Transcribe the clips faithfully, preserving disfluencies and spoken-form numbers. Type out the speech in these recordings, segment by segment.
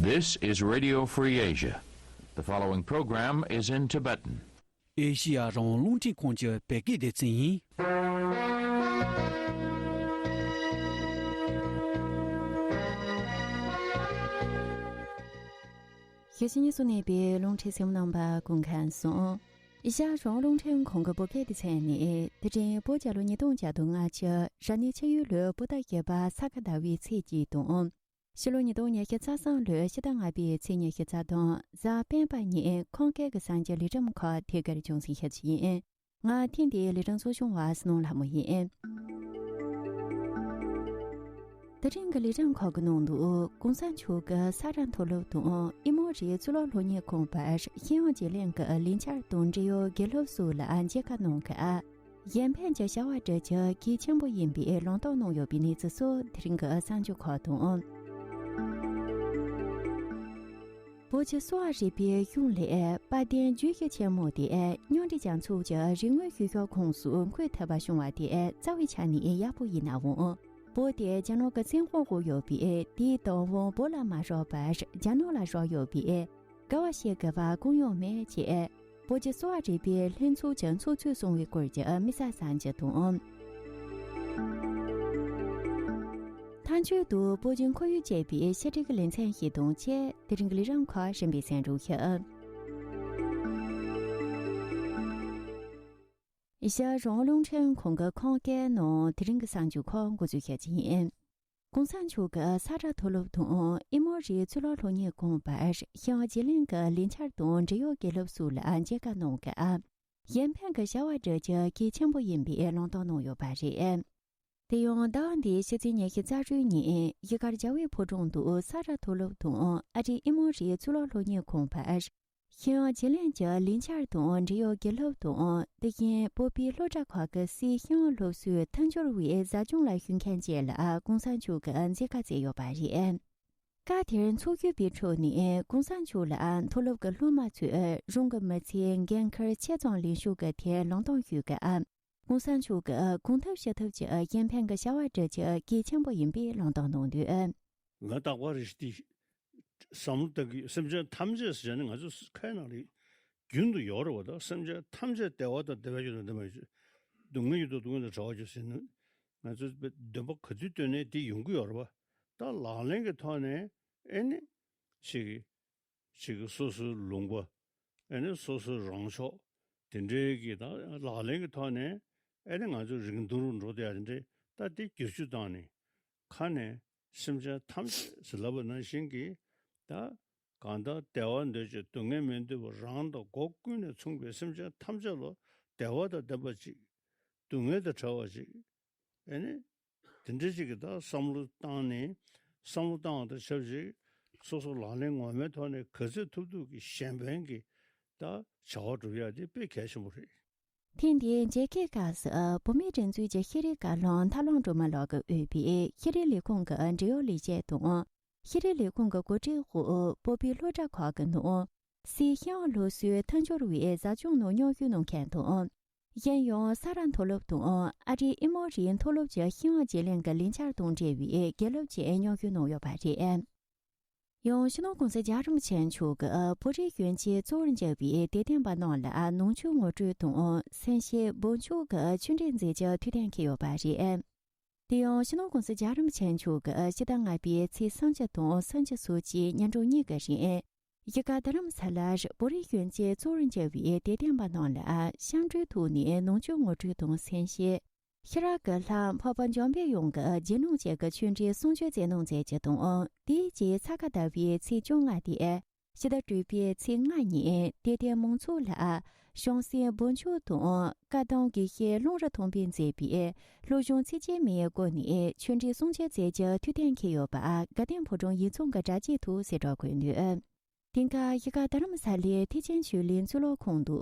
This is Radio Free Asia. The following program is in Tibetan. ཨེ་ཤི་ཡ་རང་དབང་རླུང་འཕྲིན་ཁང་གི་བོད་སྐད་སྡེ་ཚན་ཡིན། ཤེས་བཞིན་ཉིན་སུ་གནས་པའི་རླུང་འཕྲིན་སེམས་ནང་པ་ཀུན་མཁྱེན་སོང་། ཨེ་ཤ་ཡ་རང་དབང་རླུང་འཕྲིན་ཁང་གི་བོད་སྐད་སྡེ་ཚན་ནི། དེ་རིང་བོད་རྒྱལ་ལོ་ཉིས་སྟོང་བརྒྱ་དང་ང་གཅིག་རབ་གནས་ཆུ་ཡོས་ལོའི་བོད་ཟླ་བརྒྱད་པ་ས་ག་ཟླ་བའི་ཚེས་གཅིག་དང་། ཕྱི་ལོ་ཉིས་སྟོང་ཉི་ཤུ་རྩ་གསུམ་ལོའི་ཕྱི་ཟླ་ལྔ་པའི་ཚེས་ཉི་ཤུ་རྩ་གསུམ་གཟའ་སྤེན་པ་ཉིན་ཁམས་སྐད་ཀྱི་གསར་འགྱུར་ལས་རིམ་ཁག་དེ་གར་རྒྱང་སྲིང་ཞུ་རྒྱུ་ཡིན། ང་ཐེངས་འདིའི་ལས་རིམ་གཙོ་སྐྱོང་བ་སྣང་ལྷ་མོ་ཡིན། དེ་རིང་གི་ལས་རིམ་ཁག་གི་ནང་དུ། གོང་ས་མཆོག་གི་ས་རཱ་མཐོ་སློབ་དང་ཨི་མོ་རི་གཙུག་ལག་སློབ་གཉེར་ཁང་བར་ཤེས་ཡོན་བརྗེ་ལེན་གྱི་ལས་འཆར་དང་འབྲེལ་ཡོད་དགེ་སློབ་སོགས་ལ་མཇལ་ཁ་གནང་སྐབས། གཞན་ཕན་གྱི་བྱ་བ་སྒྲུབ་རྒྱུ་གལ་ཆེན་པོ་ཡིན་པའི་ལམ་སྟོན་གནང་ཡོད་པའི་གནས་ཚུལ་སོགས་དེ་རིང་གི་གསར་འགྱུར་ཁག་དང་། བོད་ཀྱི་གསོ་བ་རིག་པའི་གཞུང་ལས་དཔལ་ལྡན་རྒྱུད་བཞི་ཆེན་མོ་དེ་མཉམ་འབྲེལ་རྒྱལ་ཚོགས་ཀྱི་རིག་དངོས་ཞིབ་འཇུག་ཁོངས་སུ་འཁོད་ཐུབ་པ་བྱུང་བ་དེ་རྩ་བའི་ཆ་ནས་ཡག་པོ་ཡིན་ནའང་། བོད་དེ་རྒྱ་ནག་གི་བཙན་དབང་འོག་ཡོད་པས། དེའི་བདག་དབང་བོད་ལ་མ་སོང་བར་རྒྱ་ནག་ལ་སོང་ཡོད་པས། དགའ་བ་བྱེད་དགོས་པ་གང་ཡང་མེད་ཅེས། བོད་ཀྱི་གསོ་བ་རིག་པའི་ལྷན་ཚོགས་ཀྱི་ཚོགས་གཙོས་གསུངས་པའི་སྐོར་གྱི་དམིགས་བསལ་གསར་འགྱུར་དང་། མཐའ་མཇུག་ཏུ་བོད་ཀྱི་ཁོར་ཡུག་ཅེས་པའི་ཕྱི་དྲིལ་གྱི་ལེ་ཚན་ཞིག་དང་བཅས་དེ་རིང་གི་ལས་རིམ་ཁག་གཞན་པའི་གསན་རོགས་ཞུ། ཨེ་ཤ་ཡ་རང་དབང་རླུང་འཕྲིན་ཁང་གི་ཁམས་སྐད་ནང་དེ་རིང་གི་གསར་འགྱུར་ཁག་འགོ་འཛུགས་ཞུ་རྒྱུ་ཡིན། གོང་ས་མཆོག་གིས་ས་རཱ་མཐོ་སློབ་དང་ཨི་མོ་རི་གཙུག་ལག་སློབ་གཉེར་ཁང་བར་ཤེས་ཡོན་བརྗེ་ལེན་གྱི་ལས་འཆར་དང་འབྲེལ་ཡོད་དགེ་སློབ་སོགས་ལ་མཇལ་ཁ་གནང་སྐབས། གཞན་ཕན་གྱི་བྱ་བ་སྒྲུབ་རྒྱུ་གལ་ཆེན་པོ་ཡིན་པའི་ལམ་སྟོན་གནང་ཡོད་པ་རེད། དེ་ཡང་ཟླ་བ་འདིའི་ཕྱི་ཚེས་ཉི་ཤུ་རྩ་དྲུག་ཉིན་གཞིས་སྒར་རྒྱལ་བའི་ཕོ་བྲང་དུ་ས་རཱ་མཐོ་སློབ་དང་ཨ་རིའི་ཨི་མོ་རི་གཙུག་ལག་སློབ་གཉེར་ཁང་བར། ཤེས་ཡོན་བརྗེ་ལེན་གྱི་ལས་འཆར་དང་འབྲེལ་ཡོད་དགེ་སློབ་དང་། དེ་བཞིན་བོད་པའི་སློབ་གྲྭ་ཁག་གི་སའི་ཤེས་ཡོན་སློབ་གསོའི་མཐུན་སྦྱོར་བའི་ཟབ་སྦྱོང་ལ་ཞུགས་མཁན་བཅས་ལ་གོང་ས་མཆོག་གིས་མཇལ་ཁ་བསྩལ་ཡོད་པ་རེད། སྐབས་དེར་ཚོགས་ཞུགས་པའི་ཁྲོད་ནས་གོང་ས་མཆོག་ལ་མཐོ་སློབ་ཀྱི་སློབ་མ་ཚོས་རང་གི་མི་ཚེའི་འགན་ཁུར་ཆེ་ཆུང་ལེགས་ཤོམ་གྱི་ཐད་ལམ་སྟོན་ཞུས་སྐབས། གོང་ས་མཆོག་གིས་གང་ཐུབ་ཅི་ཐུབ་ཀྱིས་གཞན་ཕན་གྱི་བྱ་བ་སྒྲུབ་རྒྱུ་གལ་ཆེན་པོ་ཡིན་པའི་ལམ་སྟོན་གནང་དོན། ང་རྟག་པར་རེ་ཞིག་དེ་བསམ་བློ་བཏང་གི། སེམས་ཅན་ཐམས་ཅད་ཟེར་ནས་ང་ཚོ་ཁ་ནང་ལ་རྒྱུན་དུ་ཡོད་རེད་བ། ད་སེམས་ཅན་ཐམས་ཅད་བདེ་བ་དང་བདེ་བའི་རྒྱུ་དང་ལྡན་པ་ཡོད། སྡུག་བསྔལ་ཡོད་དང་སྡུག་བསྔལ་དང་བྲལ་བ་ཡོད་ཟེར་ནས། ང་ཚོ་འདོད་པ་ག་དུས་བཏོན་ནས་དེ་ཡོང་གི་ཡོད་རེད་བ། ད་ལག་ལེན་གྱི་ཐོག་ནས་ཨེ་ནི་ཞིག་ཞིག་གི་སོ་སོའི་ལུང་པ། ཨེ་ནི་སོ་སོའི་རང་ཕྱོགས། དེ་འདྲའི་གི་ད་ལག་ལེན་གྱི་ཐོག་ནས་ཨེ་ནི་ང་ཚོ་རིང་ཐུང་རུ་འགྲོ་བསྡད་ཡ་དེ་འདྲའི་ད་དེ་བསྒྱུར་བཅོས་བཏང་ནས། ཁ་ནས་སེམས་ཅན་ཐམས་ཅད་ཟེར་ལབ་པ་ནང་བཞིན་གྱི། ད་གང་ལྟར་བདེ་བ་འདོད་ཅིང་སྡུག་བསྔལ་མི་འདོད་པ། རང་དང་སྒོ་ཀུན་ནས་མཚུངས་པའི་སེམས་ཅན་ཐམས་ཅད་ལ་བདེ་བ་དང་ལྡན་པ་ཅིག་སྡུག་བསྔལ་དང་བྲལ་བ་ཅིག་ཨེ་ནི། དེ་འདྲ་ཅིག་གི་ད་བསམ་བློ་བཏང་ནས། བསམ་བློ་བཏང་བ་དང་ཆབས་ཅིག་སོ་སོ་ལག་ལེན་ངོ་མའི་ཐོག་ནས་ག་ཚོད་ཐུབ་ཐུབ་ཀྱི་གཞན་ཕན་གྱི་ད་བྱ་བ་སྒྲུབ་ཡ་དེ་དཔེ་གལ་ཆེན་པོ་རེད། ཐེངས་འདིའི་མཇལ་ཁའི་སྐབས་སུ་བུད་མེད་སྒྲིག་འཛུགས་ཀྱི་ཤེས་རིག་བཀའ་བློན་ཐར་ལམ་སྒྲོལ་མ་ལགས་ཀྱིས་དབུས་པའི་ཤེས་རིག་ལས་ཁུངས་ཀྱི་འབྲེལ་ཡོད་ལས་བྱེད་དང་། ཤེས་རིག་ལས་ཁུངས་ཀྱི་གོ་སྒྲིག་འོག་བོད་པའི་སློབ་གྲྭ་ཁག་གི་ནང་། སའི་ཤེས་ཡོན་སློབ་གསོའི་མཐུན་སྦྱོར་བའི་ཟབ་སྦྱོང་ནང་མཉམ་ཞུགས་གནང་མཁན་དང་། གཞན་ཡང་ས་རཱ་མཐོ་སློབ་དང་ཨ་རིའི་ཨི་མོ་རི་མཐོ་སློབ་ཀྱི་ཤེས་ཡོན་བརྗེ་ལེན་གྱི་ལས་འཆར་དང་འབྲེལ་བའི་དགེ་སློབ་བཅས་མཉམ་ཞུགས་གནང་ཡོད་པ་རེད། ཡང་སྤྱི་ནོར་༸གོང་ས་༸རྒྱལ་བ་རིན་པོ་ཆེ་མཆོག་གིས་བོད་རིགས་གཞོན་སྐྱེས་གཙོ་བོར་གྱུར་པའི་དད་ལྡན་པ་རྣམས་ལ་ནང་ཆོས་ངོ་སྤྲོད་དང་། སེམས་བསྐྱེད་འབུམ་ཆུང་གི་ཆོས་འབྲེལ་མཛད་རྒྱུ་ཐུགས་གཏན་འཁེལ་ཡོད་པ་རེད། དེ་ཡང་སྤྱི་ནོར་༸གོང་ས་༸རྒྱལ་བ་རིན་པོ་ཆེ་མཆོག་གིས་ཕྱི་ཟླ་ལྔ་པའི་ཚེས་སུམ་ཅུ་དང་སུམ་ཅུ་སོ་གཅིག་ཉིན་གྲངས་གཉིས་ཀྱི་རིང་། གཞིས་ཀ་རྡ་རམ་ས་ལར་བོད་རིགས་གཞོན་སྐྱེས་གཙོ་བོར་གྱུར་པའི་དད་ལྡན་པ་རྣམས་ལ་ཤམ་སྤྲོའི་ཐོག་ནས་ནང་ཆོས་ངོ་སྤྲོད་དང་། སེམས་བསྐྱེད། ཤེས་རབ་ཀྱི་ལྷ་འཕགས་པ་འཇམ་དཔལ་དབྱངས་ཀྱི་རྗེས་གནང་བཅས་ཀྱི་ཆོས་འབྲེལ་གསུང་ཆོས་སྩལ་གནང་མཛད་རྒྱུ་དང་། དེའི་རྗེས་ས་ག་ཟླ་བའི་ཚེས་བཅོ་ལྔ་སྟེ། ཕྱི་ཟླ་དྲུག་པའི་ཚེས་ལྔ་ཉིན་དད་ལྡན་མང་ཚོགས་ལ་བྱང་སེམས་འབུམ་ཆུང་དང་བཀའ་གདམས་དགེ་བཤེས་ཀློང་རི་ཐང་པས་མཛད་པའི་སློབ་སྦྱོང་ཚིགས་བཅད་མའི་སྒོ་ནས་ཆོས་འབྲེལ་གསུང་ཆོས་སྩལ་རྒྱུ་ཐུགས་གཏན་འཁེལ་ཡོད་པ་དགའ་ལྡན་ཕོ་བྲང་ཡིག་ཚང་གི་དྲ་རྒྱའི་ཐོག་གསལ་བསྒྲགས་འགོད་ནུས། དེང་སྐབས་གཞིས་ཀ་རྡ་རམ་ས་ལའི་ཐེག་ཆེན་ཆོས་གླིང་གཙུག་ལག་ཁང་དུ་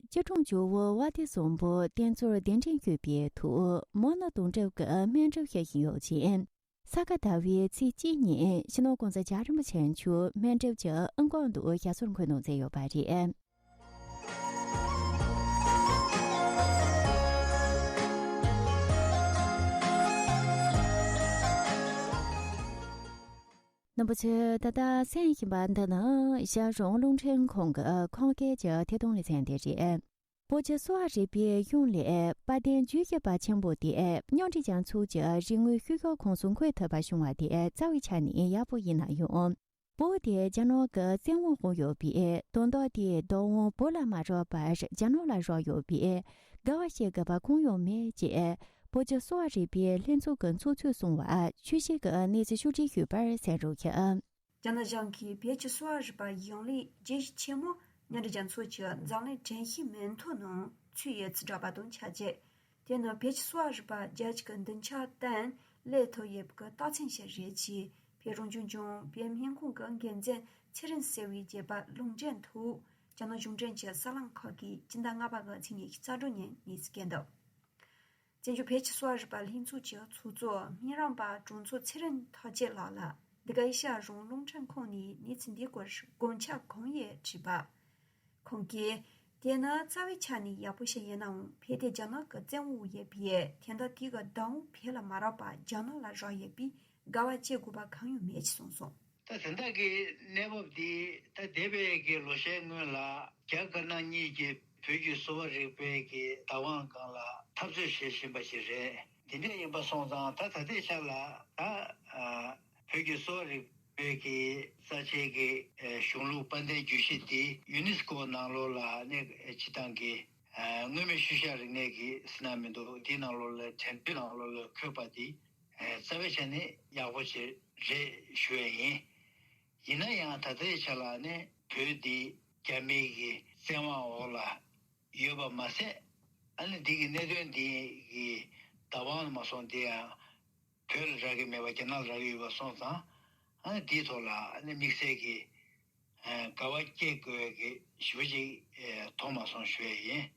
སྐྱིད་གྲོང་ཇོ་བོ་དབལ་ལྡན་བཟང་པོ་བསྟེན་གཙོར་གདན་འདྲེན་ཞུས་པའི་ཐོག་མོན་ནུ་དོན་གྲུབ་ཀྱིས་སྨན་སྒྲུབ་ཞུ་བཞིན་ཡོད་ཅིང་། ས་ག་ཟླ་བའི་ཚེས་གཅིག་ཉིན་སྤྱི་ནོར་༸གོང་ས་༸རྒྱལ་བ་རིན་པོ་ཆེ་མཆོག་སྨན་སྒྲུབ་ཀྱི་ཨང་ཀང་དུ་ཞབས་སོར་འཁོད་གནང་མཛད་ཡོད་པ་རེད། རྣམ་པ་ཚོས་ད་ལྟ་གསན་བཞིན་པ་འདི་ནི་རྒྱལ་རོང་རླུང་འཕྲིན་ཁང་གི་ཁམས་སྐད་ཀྱི་ཐད་གཏོང་ལེ་ཚན་དེ་རེད། བོད་ཀྱི་གསོ་བ་རིག་པའི་གཞུང་ལས་དཔལ་ལྡན་རྒྱུད་བཞི་པ་ཆེན་པོ་དེ་མཉམ་འབྲེལ་རྒྱལ་ཚོགས་ཀྱི་རིག་དངོས་བཤུས་གཞོག་ཁོངས་སུ་འཁོད་ཐུབ་པ་བྱུང་བ་དེ་རྩ་བའི་ཆ་ནས་ཡག་པོ་ཡིན་ན་ཡང་། བོད་དེ་རྒྱ་ནག་གི་བཙན་དབང་འོག་ཡོད་པས། དོན་དག་དེའི་བདག་དབང་བོད་ལ་མ་རག་པར་རྒྱ་ནག་ལ་རག་ཡོད་པས། དགའ་བ་བྱེད་དགོས་པ་གང་ཡང་མེད་ཅེས། བོད་ཀྱི་གསོ་བ་རིག་པའི་ལྷན་ཚོགས་ཀྱི་ཚོགས་གཙོས་གསུངས་པ་ཆུ་བཞི་གི་གནས་ཚུལ་ཕྱོགས་སྒྲིག་ཞུས་པར་གསན་རོགས་ཞུ། རྒྱ་ནག་གཞུང་གིས་བོད་ཀྱི་གསོ་བ་རིག་པ་གཞུང་ལས་བརྗོད་གཞི་ཆེན་མོ་མཉམ་འབྲེལ་རྒྱལ་ཚོགས་ཀྱི་འཛམ་གླིང་དྲན་ཤེས་མིང་ཐོ་ནང་ཚུད་ཡོད་ཚུལ་བསྒྲགས་པ་དང་ཆབས་ཅིག་དེ་ནི་བོད་ཀྱི་གསོ་བ་རིག་པ་རྒྱལ་སྤྱི་གི་མདུན་ཆ་བསྟན་སླེབས་ཐུབ་ཡོད་པའི་རྟགས་མཚན་ཞིག་རེད་ཅེས་བོད་རང་སྐྱོང་ལྗོངས་བོད་སྨན་ཁང་གི་འགན་འཛིན་ཚེ་རིང་ཟེར་བས་བརྗོད་པ་ལུང་འདྲེན་ཐོག་རྒྱ་ནག་གཞུང་འབྲེལ་གྱི་གསར་ལམ་ཁག་གིས་སྤྱི་ཟླ་ལྔ་པ་གི་ཚེས་ཉི་ཤུ་རྩ་དྲུག་ཉིན་གནས་ཚུལ་བསྐྱལ་འདུག་བཙན་བྱོལ་བོད་ཀྱི་གསོ་བ་རིག་པ་ལྷན་ཚོགས་ཀྱི་ཚོགས་གཙོ་སྨན་རམས་པ་གྲོང་ཚོ་ཚེ་རིང་ཐར་རྒྱས་ལགས་ལ་འདི་ག་ཨེ་ཤ་ཡ་རང་དབང་རླུང་འཕྲིན་ཁང་ནས་གནས་ཚུལ་འདིའི་སྐོར་དགོངས་འཆར་གང་ཡོད་དྲིས་པ། ཁོང་གིས། དེ་ནི་རྩ་བའི་ཆ་ནས་ཡག་པོ་ཞིག་ཡིན་ནའང་བོད་དེ་རྒྱ་ནག་གི་བཙན་དབང་འོག་ཡོད་པས་དེ་འདྲ་དེ་གི་བདག་དབང་བོད་ལ་མ་རག་པ་རྒྱ་ནག་ལ་རག་ཡོད་པས་དགའ་བ་སྐྱེ་དགོས་པ་གང་ཡང་མེད་ཅེས་གསུངས་སོང་། ད་དེ་འདྲ་གི་གནས་བབ་འདི་ད་འདས་པའི་གི་ལོ་ཤས་སྔོན་ལ་རྒྱ་དཀར་ནག་གཉིས་ཀྱིས་བོད་ཀྱི་གསོ་བ་རིག་པའི་གི་བདག་དབང་སྒང་ལ་འཐབ་རྩོད་བྱེད་བཞིན་པ་ཞིག་རེད། འདི་འདྲ་ཡིན་པ་སོང་ཙང་ད་ད་ལྟའི་ཆ་ལ་ད་ཨ། བོད་ཀྱི་གསོ་བ་རིག་པའི་གི་རྩ་ཆེའི་གི་ཨེ་གཞུང་ལུགས་དཔལ་ལྡན་རྒྱུད་བཞི་དེ་ཡུ་ནེ་སི་ཀོ་ནང་ལོགས་ལ་ནས་སྤྱི་བཏང་གི་ཨེ་མངོན་མེད་ཤུལ་བཞག་རིག་གནས་ཀྱི་ཟེར་ན་མི་འདུག་དེའི་ནང་ལོགས་ལ་དྲན་རྟེན་ནང་ལོགས་ལ་འཁོད་པ་དེ་ཨེ་རྩ་བའི་ཆ་ནས་ཡག་པོ་ཅིག་རེད་ཞུ་ཡས་ཡིན། ཡིན་ན་ཡང་ད་ལྟའི་ཆ་ལ་ནས་བོད་འདི་རྒྱ་མིའི་གི་བཙན་དབང་འོག་ལ་ཡོད་པ་མ་ཟད། ཨ་ནི་འདི་གི་གནད་དོན་འདི་གི་བདག་དབང་ལ་མ་སོང་དེ་ཡང་། བོད་ལ་རག་གི་མེད་པ་རྒྱ་ནག་ལ་རག་གི་ཡོད་པ་སོང་ཙང་། ཨ་ནི་དེའི་ཐོག་ལ་ཨ་ནི་དམིགས་བསལ་གྱི་ཨ་དགའ་བ་སྐྱེ་དགོས་ཀྱི་ཞེ་པོ་ཅིག་ཨ་མཐོང་མ་སོང་ཞུ་ཡས་ཡིན།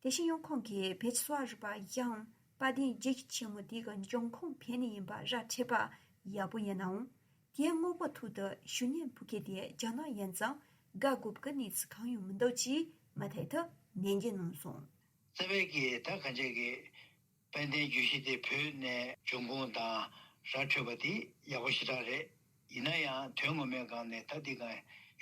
དེ་བཞིན་ཡང་ཁོང་གིས་བོད་ཀྱི་གསོ་བ་རིག་པ་གཞུང་དཔལ་ལྡན་རྒྱུད་བཞི་ཆེན་མོ་དེ་གི་འབྱུང་ཁུངས་བོད་ནས་ཡིན་པ་ར་འཕྲོད་པ་ཡག་པོ་ཡིན་ནའང་། དེའི་དངོས་པོ་ཐོག་ཏུ་ཞུ་སྙན་ཕུལ་མཁན་དེ་རྒྱ་ནག་ཡིན་ཙང་དགའ་དགོས་ཀྱི་གནས་ཚུལ་གང་ཡང་མི་འདུག་ཅེས་མུ་མཐུད་དུ་ནན་བརྗོད་གནང་སོང་། རྩ་བའི་གི་ད་གང་ཅིའི་གི་དཔལ་ལྡན་རྒྱུད་བཞི་དེ་བོད་ནས་འབྱུང་ཁུངས་དང་ར་འཕྲོད་པ་དེ་ཡག་པོ་ཞེ་དྲག་རེད། ཡིན་ན་ཡང་དོན་ངོ་མའི་སྒང་ནས་ད་འདི་ག་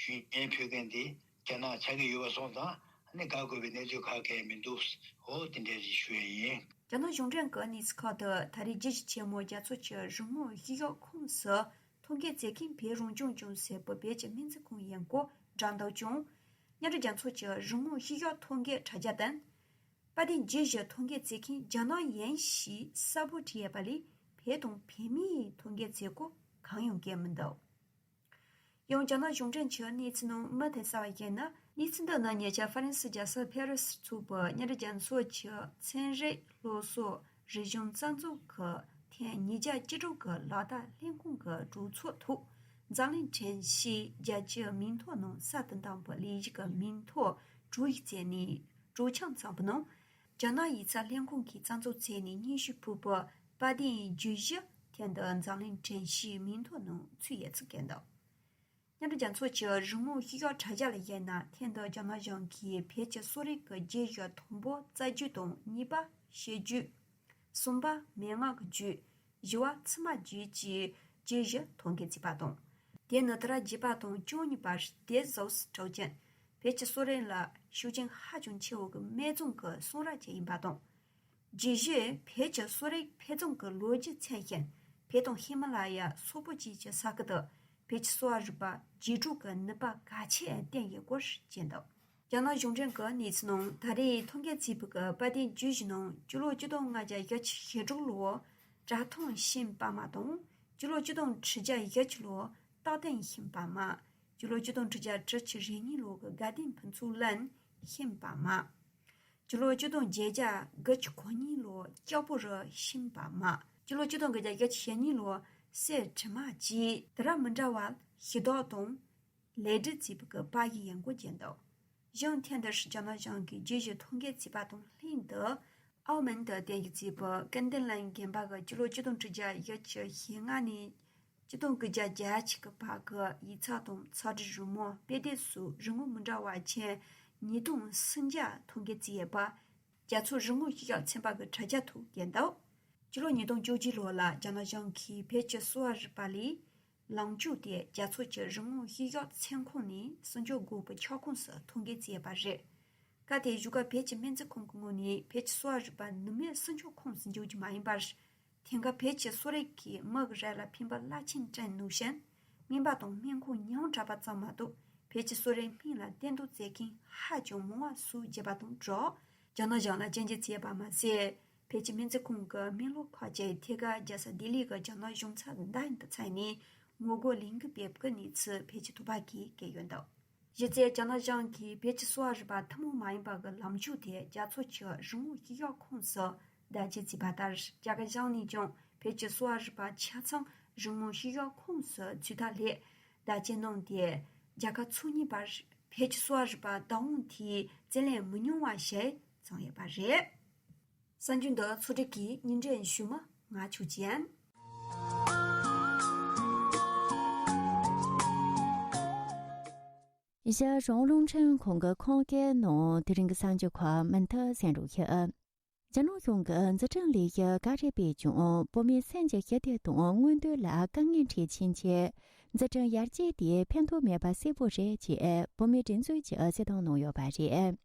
ཞུ་སྙན་ཕུལ་མཁན་དེ་རྒྱ་ནག་ཆགས་ཀྱི་ཡོད་པ་སོང་ཙང་ཨ་ནི་དགའ་དགོས་པའི་གནས་ཚུལ་ག་གེ་མི་འདུག་འོ་དེ་འདྲ་ཞིག་ཞུ་ཡས་ཡིན། རྒྱ་ནག་གཞུང་འབྲེལ་གྱི་གནས་ཚུལ་ཁག་ཏུ་ད་རེས་རྒྱལ་སྤྱི་ཆེན་མོ་རྒྱལ་ཚོགས་ཀྱི་རིག་དངོས་བཤུས་གཞོག་ཁོངས་སུ་ཐོ་འགོད་བྱེད་མཁན་བོད་རང་སྐྱོང་ལྗོངས་ཟེར་བའི་བོད་ཀྱི་སྨན་རྩིས་ཁང་ཡིན་སྐོར་བསྒྲགས་འདུག་ཀྱང་། མཉམ་འབྲེལ་རྒྱལ་ཚོགས་ཀྱི་རིག་དངོས་བཤུས་གཞོག་ཐོ་འགོད་དྲ་རྒྱ་དང་། དཔལ་ལྡན་རྒྱུད་བཞི་ཐོ་འགོད་བྱེད་མཁན་རྒྱ་ནག་ཡིན་ཞེས་གསལ་པོ་བྲིས་ཡོད་པ་ལས་བོད་དང་བོད་མིའི་ཐོ་འགོད་བྱེད་སྒོ་གང་ཡང་བཀོད་མི་འདུག་ཡང་རྒྱ་ནག་གཞུང་འབྲེལ་གྱི་གནས་ཚུལ་ནང་མུ་མཐུད་གསལ་བ་བྱས་ན། གནས་ཚུལ་འདི་ནི་ཉེ་ཆར་ཧྥ་རན་སི་རྒྱལ་ས་ཕེ་རི་སི་ཚུགས་པའི་མཉམ་འབྲེལ་རྒྱལ་ཚོགས་ཀྱི་ཚན་རིག་སློབ་གསོ་རིག་གཞུང་རྩ་འཛུགས་ཀྱི་ཐེངས་ཉིས་བརྒྱ་བཅུ་དྲུག་གི་ལག་བསྟར་ལྷན་ཁང་གི་གྲོས་ཚོགས་ཐོག་འཛམ་གླིང་དྲན་ཤེས་རྒྱལ་སྤྱིའི་མིང་ཐོ་ནང་གསལ་དུ་བཏང་བའི་ལས་གཞི་གི་མིང་ཐོ་གྲོས་ཡིག་བརྩིས་ནས་གྲོས་འཆར་ཚང་པོ་ནང་། རྒྱ་ནག་ཡིག་ཚགས་ལྷན་ཁང་གིས་རྩ་འཛུགས་བྱས་ནས་སྙན་ཞུ་ཕུལ་བའི་དཔལ་ལྡན་རྒྱུད་བཞི་ཐེངས་འདི་འཛམ་གླིང་དྲན་ཤེས་མིང་ཐོ་ནང་ཚུད་ཡོད་ཚུལ་བཀོད་འདུག་མཉམ་འབྲེལ་རྒྱལ་ཚོགས་ཀྱི་རིག་དངོས་བཤུས་གཞོག་དྲ་རྒྱ་ལ་ཡིན་ན། ཐེངས་འདི་རྒྱ་ནག་གཞུང་གིས་བོད་ཀྱི་གསོ་རིག་གི་རྒྱུད་བཞི་དང་པོ་རྩ་རྒྱུད་དང་། གཉིས་པ་དཔྱད་རྒྱུད། གསུམ་པ་མན་ངག་གི་རྒྱུད། བཞི་བ་ཕྱི་མ་རྒྱུད་ཀྱི་རྒྱུད་བཞི་ཐོ་འགོད་བྱས་པ་དང་། དེ་ནི་ཟླ་བ་བརྒྱད་པ་དང་བཅུ་གཉིས་པར་ཏེ་ཟོས་གྲགས་ཅན་བོད་ཀྱི་གསོ་རིག་ལ་ཤུགས་རྐྱེན་ཧ་ཅང་ཆེ་བོ་གི་སྨན་རྫོང་གི་གསུང་རབ་ཅིག་ཡིན་པ་དང་། རྒྱུད་བཞི་བོད་ཀྱི་གསོ་རིག་འཕེལ་རྒྱས་ཀྱི་ལོ་རྒྱུས་མཚོན་ཞིང་། བོད་དང་ཧི་མ་ལ་ཡ་སོག་པོ་བཅས་ཀྱི་ས་ཁུལ་དུ་བོད་ཀྱི་གསོ་བ་རིག་པ་བརྒྱུད་སྤྲོད་ཀྱི་ནུས་པ་གལ་ཆེ་བསྟན་ཡོད་སྐོར་བྲིས་འདུག་རྒྱ་ནག་གཞུང་འབྲེལ་གྱི་གནས་ཚུལ་ནང་ད་རེས་ཐོ་འགོད་བྱས་པའི་དཔལ་ལྡན་རྒྱུད་བཞི་ནང་སྤྱི་ལོ་ཆིག་སྟོང་ལྔ་བརྒྱ་བཞི་བཅུ་ཞེ་དྲུག་ལོའི་བཀྲ་ཐང་ཤིང་པདྨ་དང་། སྤྱི་ལོ་ཆིག་སྟོང་དྲུག་བརྒྱ་བཞི་བཅུ་ལོའི་སྟག་སྟེང་ཤིང་པདྨ། སྤྱི་ལོ་ཆིག་སྟོང་དྲུག་བརྒྱ་དྲུག་ཅུ་རེ་གཉིས་ལོ་གི་དགའ་ལྡན་ཕུན་ཚོགས་གླིང་ཤིང་པདྨ། སྤྱི་ལོ་ཆིག་སྟོང་བརྒྱད་བརྒྱ་དགུ་བཅུ་གོ་གཉིས་ལོ་ལྕགས་པོ་རི་ཤིང་པདྨ། སྤྱི་ལོ་ཆིག་སྟོང་དགུ་བརྒྱ་བཞི་བཅུ་ཞེ་གཉིས་ལོ་གསེར་དྲི་མ་བཅས་དུས་རབས་མི་འདྲ་བར་ཞུ་དག་དང་ལེགས་སྒྲིག་བྱས་པའི་པར་གྱི་ཡིག་སྐོར་བརྗོད་འདུག་གཞུང་ཐེངས་འདིར་རྒྱ་ནག་གཞུང་གིས་རྒྱུད་བཞི་ཐོ་འགོད་བྱས་པ་དང་ལྷན་དུ། ཨའོ་མོན་དུ་རྟེན་གཞི་བྱས་པའི་ཀུན་ལྡན་གླིང་དགོན་པ་གི་སྤྱི་ལོ་ཆིག་སྟོང་དྲུག་བརྒྱ་བཞི་བཅུ་ཞེ་ལྔ་ནས་ཆིག་སྟོང་དགུ་བརྒྱ་བརྒྱད་ཅུ་གི་བར་གྱི་ཡིག་ཚགས་དང་ཕྱག་བྲིས་རི་མོ། དཔེ་དེབ་སོགས་རིག་དངོས་མི་འདྲ་བ་ཁྱོན་ཉིས་སྟོང་སུམ་བརྒྱ་ཐོ་འགོད་བྱས་ཡོད་པ་རྒྱལ་ཚོགས་རིག་དངོས་བཤུས་གཞོག་ཚན་པ་གི་དྲ་རྒྱ་ཐོག་བཀོད་འདུག་སྤྱི་ལོ་ཉིས་སྟོང་བཅུ་གཅིག་ལོ་ལ་རྒྱ་ནག་གཞུང་གིས་བོད་ཀྱི་གསོ་བ་རིག་པ་ལས་ ལངས་ཕྱོགས་དེ་རྒྱ་མཚོ་གྱི་རི་སྔོ་ཤིང་གཡོག་ཚན་ཁོངས་ནས་སྲིད་འབྱོར་དགོས་པའི་ཁྱབ་ཁོངས་སུ་ཐོ་འགོད་བྱས་པ་རེད། སྐབས་དེའི་བཞུགས་སྒར་བོད་ཀྱི་སྨན་རྩིས་ཁང་གི་ངོས་ནས་བོད་ཀྱི་གསོ་བ་རིག་པ་ནུབ་སྨན་སྲིད་འབྱོར་ཁོངས་སུ་འཇོག་རྒྱུ་མ་ཡིན་པར། དེང་སྐབས་བོད་ཀྱི་གསོ་རིག་གིས་མི་གི་རིགས་ལ་ཕན་པ་རླབས་ཆེན་བསྐྲུན་ནུས་ཤིང་། སྨན་པ་དང་སྨན་ཁང་ཉུང་དྲགས་པ་ཙམ་མ་གཏོགས་བོད་ཀྱི་གསོ་རིག་སྨན་ལ་བརྟེན་གཏོང་བྱེད་མཁན་ཧ་ཅང་མང་བ་སུ་བརྗེད་པ་དང་སྦྲགས། རྒྱ་ནག་གཞུང་ལ་སྐྱོན་བརྗོད་བྱས་པ་མ་ཟད། བོད་ཀྱི་སྨན་རྩིས་ཁང་གི་སྨན་སློབ་ཁག་ཅིག་ཐད་ཀར་རྒྱལ་ས་ལྡི་ལི་གི་རྒྱ་ནག་གཞུང་ཚབ་མདའ་ཡིན་དུ་བཙལ་ནས་ངོ་རྒོལ་ལས་འགུལ་སྤེལ་གྱི་གནས་ཚུལ་བོད་ཀྱི་དོན་པ་གིས་བཀོད་ཡོད་འདུག་གཞི་རྩའི་རྒྱ་ནག་གཞུང་གིས་བོད་ཀྱི་གསོ་བ་རིག་པ་ཐུན་མོང་མ་ཡིན་པ་གི་ལམ་ཕྱོགས་དེ་རྒྱ་མཚོ་གི་རི་སྔོ་ཤིང་གཡོག་ཁོངས་སུ་བསྡུ་སྐྱེལ་བྱས་པ་ལྟར། རྒྱ་གར་གཞུང་ནས་ཀྱང་བོད་ཀྱི་གསོ་བ་རིག་པ་ཆ་ཚང་རི་སྔོ་ཤིང་གཡོག་ཁོངས་སུ་ཚུད་ཐབས་སླད་བསྡུ་སྐྱེལ་གནང་སྟེ། རྒྱལ་ཁབ་ཚོ་གཉིས་བར་བོད་ཀྱི་གསོ་བ་རིག་པ་བདག་དབང་དེའི་རྩིས་ལེན་མི་ཉུང་བ་ཞིག་བྱུང་ཡོད་པ་རེད། གསར་འགྱུར་འདི་ཚོགས་སྒྲིག་གིས་སྙན་སྒྲོན་ཞུས་མ། ང་ཆོས་ཅན། ཡ། ཞང་ལུང་ཁྲན་ཁོང་གི་ཁོང་སྐད་ནང་དེ་རིང་གི་གསར་འགྱུར་ཁག་མུ་མཐུད་གསན་རོགས་ཞུ། རྒྱ་ནག་གཞུང་གིས་འཛིན་སྐྱོང་ལས་གཞི་ག་རེ་སྤེལ་ཀྱང་བོད་མིའི་སེམས་ཀྱི་ཞི་བདེ་དང་མངོན་འདོད་ལ་དཀའ་ངལ་འཕྲད་ཕྱིན་ཆད། འཛིན་སྐྱོང་ཡར་རྒྱས་དེ་ཕན་ཐོགས་མེད་པ་གསལ་པོ་རེད་ཅེས་བོད་མིའི་སྒྲིག་འཛུགས་ཀྱིས་གསལ་སྟོན་གནང་ཡོད་པ་རེད།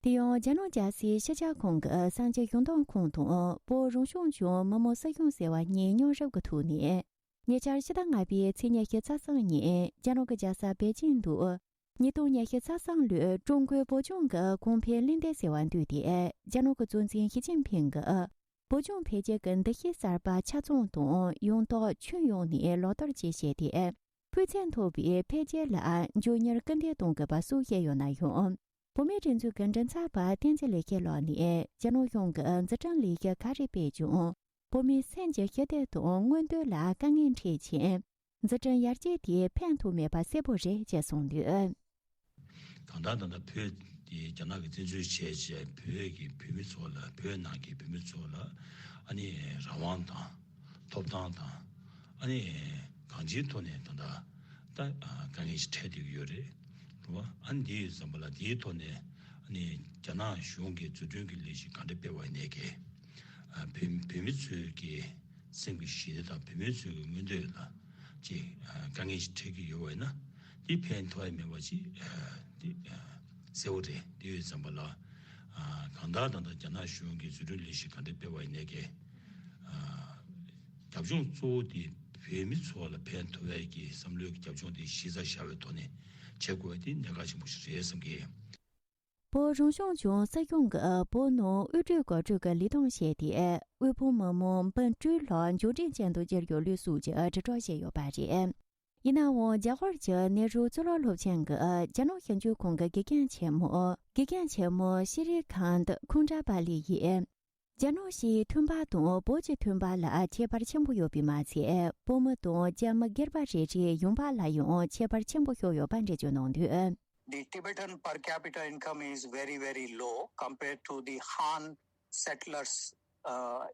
དེ་ཡང་རྒྱ་ནག་རྒྱལ་སའི་ཕྱི་འབྲེལ་ཁང་གི་གསར་འགྱུར་ཡོང་སྟངས་ཁང་དང་བོད་རང་སྐྱོང་ལྗོངས་མི་དམངས་སྲིད་གཞུང་ཟེར་བ་གཉིས་མཉམ་རུབ་ཀྱི་ཐོག་ནས། ཉེ་ཆར་ཕྱི་ཟླ་ལྔ་པའི་ཚེས་ཉི་ཤུ་རྩ་གསུམ་ཉིན་རྒྱ་ནག་གི་རྒྱལ་ས་པེ་ཅིང་དུ། ཉིས་སྟོང་ཉི་ཤུ་རྩ་གསུམ་ལོའི་ཀྲུང་གོའི་བོད་ལྗོངས་ཀྱི་གོང་འཕེལ་གླེང་སྟེགས་ཟེར་བ་འདུས་ཏེ། རྒྱ་ནག་གི་གཙོ་འཛིན་ཞི་ཅིན་ཕིང་གིས་བོད་ལྗོངས་འཕེལ་རྒྱས་ཀྱི་འདུ་ཤེས་གསར་པ་ཆ་ཚང་དང་ཡང་དག་ཁྱོན་ཡོངས་ནས་ལག་བསྟར་བཅས་བྱས་ཏེ། སྤུས་ཚད་མཐོ་བའི་འཕེལ་རྒྱས་ལ་མགྱོགས་མྱུར་སྐུལ་འདེད་གཏོང་དགོས་པ་སོགས་བཤད་ཡོད་ན་ཡང་། བོད་མིའི་སྒྲིག་འཛུགས་ཀྱི་མགྲིན་ཚབ་པ་བསྟན་འཛིན་ལེགས་བཤད་ལགས་ནས་རྒྱ་ནག་གཞུང་གིས་འཛིན་སྐྱོང་ལས་གཞི་ག་རེ་སྤེལ་ཀྱང་། བོད་མིའི་སེམས་ཀྱི་ཞི་བདེ་དང་མངོན་འདོད་ལ་དཀའ་ངལ་འཕྲད་ཕྱིན། འཛིན་སྐྱོང་ཡར་རྒྱས་དེ་ཕན་ཐོགས་མེད་པ་གསལ་པོ་རེད་ཅེས་གསུངས་འདུག་གང་ལྟར་ད་ལྟ་བོད་དེ་རྒྱ་ནག་གིས་བཙན་འཛུལ་བྱས་རྗེས་བོད་ཀྱི་བོད་མི་ཚོ་ལ། བོད་ནང་གི་བོད་མི་ཚོ་ལ་ཨ་ནི་རང་དབང་དང་ཐོབ་ཐང་དང་། ཨ་ནི་གང་ཅིའི་ཐོག་ནས་ད་ལྟ་ད་དཀའ་ངལ་ཞིག་འཕྲད་བསྡད་ཀྱི་ཡོད་རེད། རེད་བ། ཨ་ནི་འདི་ཡོད་ཙམ་པ་ལ་འདིའི་ཐོག་ནས་ཨ་ནི་རྒྱ་ནག་གཞུང་གིས་འཛུགས་སྐྲུན་གྱི་ལས་གཞི་ག་འདྲ་སྤེལ་བ་ཡིན་ནའི་གི། ཨ་བོད་བོད་མི་ཚོའི་གི་སེམས་ཀྱི་ཞི་བདེ་དང་བོད་མི་ཚོའི་གི་མངོན་འདོད་ལ་ཅིག་ཨ་དཀའ་ངལ་ཞིག་འཕྲད་ཀྱི་ཡོད་པ་ཡིན་ན། འདི་ཕན་ཐོགས་ཡ་མེད་པ་ཅིག་ཨ་འདི་ཨ་གསལ་བོ་རེད། འདི་ཡོད་ཙམ་པ་ལ་ཨ་གང་ལྟར་ད་ལྟ་རྒྱ་ནག་གཞུང་གིས་འཛུགས་སྐྲུན་ལས་གཞི་ག་འདྲ་སྤེལ་བ་ཡིན་ནའི་གི། ཨ་རྒྱབ་ལྗོངས་གཙོ་བོ་དེ་བོད་མི་ཚོ་ལ་ཕན་ཐོགས་ཡ་གི་བསམ་བློའི་རྒྱབ་ལྗོངས་དེ་གཞི་རྩར་བཞག་པའི་ཐོག་ནས་བྱེད་དགོས་པ་དེ་གནད་འགག་ཆེན་པོ་ཞིག་རེད་བསམ་གི། བོད་རང་སྐྱོང་ལྗོངས་སྲིད་གཞུང་གིས་བོད་ནང་དབུལ་སྒྲོལ་འགག་སྒྲོལ་གྱི་ལས་དོན་བྱས་ཏེ། དབུལ་ཕོངས་མི་མང་འབུམ་དྲུག་ལྷག་འབྱོར་འབྲིང་ཅན་དུ་འགྱུར་རྒྱུ་ལས་སོགས་ཀྱི་དྲིལ་བསྒྲགས་བྱས་ཡོད་པ་རེད། ཡིན་ནའང་། རྒྱ་གར་གྱི་ནེ་རུ་གཙུག་ལག་སློབ་ཆེན་གྱི་རྒྱ་ནག་ཞིབ་འཇུག་ཁང་གི་དགེ་རྒན་ཆེན་མོ། དགེ་རྒན་ཆེན་མོ་ཤི་རི་ཁཱནྟ་ཁུན་ཏྲ་པ་ལི་ཡིས། རྒྱ་ནག་གཞིས་མཐུན་པ་དང་བོད་ཀྱི་མཐུན་པ་ལ་ཁྱད་པར་ཆེན་པོ་ཡོད་པས་མ་ཚད། བོད་མི་དང་རྒྱ་མི་སྒེར་པ་རེ་རེའི་ཡོང་འབབ་ལ་ཡང་ཁྱད་པར་ཆེན་པོ་ཤོར་ཡོད་པ་འགྲེལ་བརྗོད་གནང་དོན། The Tibetan per capita income is very, very low compared to the Han settlers, uh,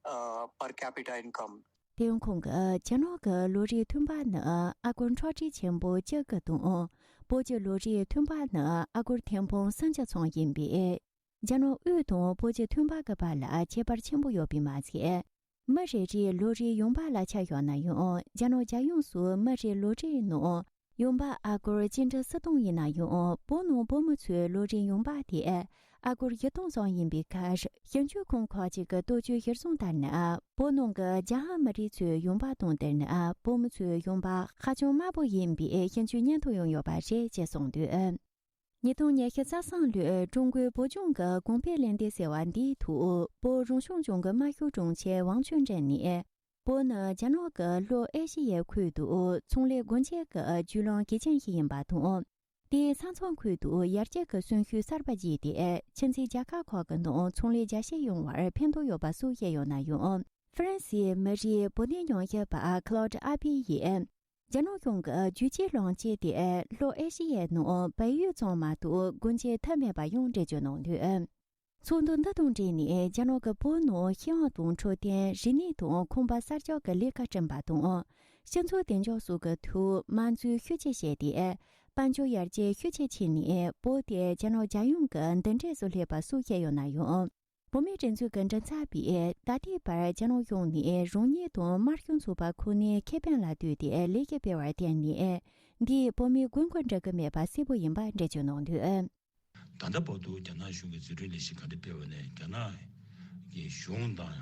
uh, per capita income. དེ་ཡང་ཁོང་གིས་རྒྱ་ནག་གི་ལོ་རེའི་མཐུན་པ་ནི་ཨ་སྒོར་འཕྲོག་བསྲེ་ཆེན་པོ་བཅུ་དགུ་དང་། བོད་ཀྱི་ལོ་རེའི་མཐུན་པ་ནི་ཨ་སྒོར་ཐེར་འབུམ་སུམ་ཅུ་ཙམ་ཡིན་པས། རྒྱ་ནག་དབུས་དང་བོད་ཀྱི་མཐུན་པ་གི་བར་ལ་ཁྱད་པར་ཆེན་པོ་ཡོད་པས་མ་ཚད། མི་རེ་རེའི་ལོ་རེའི་ཡོང་འབབ་ལ་ཆ་བཞག་ན་ཡང་། རྒྱ་ནག་རྒྱལ་ཡོངས་སུ་མི་རེའི་ལོ་རེའི་ནང་ཡོང་འབབ་ཨ་སྒོར་གཅིག་ཁྲི་སུམ་སྟོང་ཡིན་ན་ཡང་། བོད་ནང་བོད་མི་ཚོའི་ལོ་རེའི་ཡོང་འབབ་དེ་ཨ་སྒོར་བཞི་སྟོང་ཙམ་ཡིན་པའི་ཁར། ཞིབ་འཇུག་ཁང་ཁག་ཅིག་གི་བསྟོད་བཅོས་གཞིར་བཟུང་ལྟར་ན། བོད་ནང་གི་རྒྱ་ཧན་མི་རིགས་ཚོའི་ཡོང་འབབ་དང་བསྡུར་ན། བོད་མི་ཚོའི་ཡོང་འབབ་ཧ་ཅང་དམའ་པོ་ཡིན་པའི་ཞིབ་འཇུག་སྙན་ཐོ་ཡང་ཡོད་པ་རེད་ཅེས་གསུངས་འདུག་ཉིས་སྟོང་ཉི་ཤུ་རྩ་གསུམ་ལོའི་ཀྲུང་གོའི་བོད་ལྗོངས་ཀྱི་གོང་འཕེལ་གླེང་སྟེགས་ཟེར་བ་འདིའི་ཐོག་བོད་རང་སྐྱོང་ལྗོངས་ཀྱི་དམར་ཤོག་དྲུང་ཆེ་ཝང་ཅུན་ཀྲེང་ནས། བོད་ནི་རྒྱ་ནག་གི་ལྷོ་ཨེ་ཤི་ཡའི་ཁུལ་དུ་ཚོང་ལས་སྒོ་འབྱེད་ཀྱི་བརྒྱུད་ལམ་གལ་ཆེན་ཞིག་ཡིན་པ་དང་། དེའི་ས་མཚམས་ཁུལ་དུ་ཡར་རྒྱས་ཀྱི་གསོན་ཤུགས་གསར་པ་རྒྱས་ཏེ། ཕྱི་འཛིན་རྒྱལ་ཁབ་ཁག་གི་ནང་ཚོང་ལས་རྒྱ་སྐྱེད་ཡོང་བར་ཕན་ཐོགས་ཡོད་པ་སོགས་བཤད་ཡོད་ན་ཡང་། ཧྥ་རན་སིའི་མི་རིགས་བོད་དོན་ཉམས་ཞིབ་པ་ཁ་ལོ་ཌི་ཨ་པི་ཡིས། རྒྱ་ནག་གཞུང་གི་རྒྱུད་གཅིག་ལམ་གཅིག་དེ་ལྷོ་ཨེ་ཤི་ཡའི་ནང་བལ་ཡུལ་ཙམ་མ་གཏོགས་སྒོ་འབྱེད་ཐབས་མེད་པ་ཡང་འགྲེལ་བརྗོད་གནང་དོན། ཚོགས་འདུ་འདི་དང་འབྲེལ་ནས་རྒྱ་ནག་གི་བོད་ནང་ཤེས་ཡོན་དང་འཕྲོད་བསྟེན། རིག་གནས་དང་ཁང་པ་གསར་རྒྱག་གི་ལས་ཀ་བསྐྲུན་པ་དང་། སྤྱི་ཚོགས་བདེ་འཇགས་སོགས་ཀྱི་ཐོག་དམངས་གཙོའི་ཤུགས་ཆེ་བྱས་ཏེ། དཔལ་འབྱོར་ཡར་རྒྱས་ཤུགས་ཆེ་ཕྱིན་ནས་བོད་དེ་རྒྱ་ནག་རྒྱལ་ཡོངས་ཀྱི་མདུན་གྲས་སུ་སླེབས་པ་སོགས་བཤད་ཡོད་ན་ཡང་། བོད་མིའི་སྒྲིག་འཛུགས་ཀྱི་མགྲིན་ཚབ་པས་ད་ལྟའི་བར་རྒྱ་ནག་གཞུང་ནས་རང་ཉིད་དང་དམར་གཞུང་ཚོགས་པ་ཁོ་ནའི་ཁེ་ཕན་ལ་ལྟོས་ཏེ་ལས་ཀ་སྤེལ་བར་བརྟེན་ནས། འདིས་བོད་མིའི་དགོས་མཁོ་འདྲི་གི་མེད་པ་གསལ་པོ་ཡིན་པ་འགྲེལ་བརྗོད་གནང་དོན། ད་ལྟ་བར་དུ་རྒྱ་ནག་གཞུང་གིས་འཛིན་སྐྱོང་ལས་གཞི་ག་འདྲ་སྤེལ་བ་ནས། རྒྱ་ནག་གི་གཞུང་དང་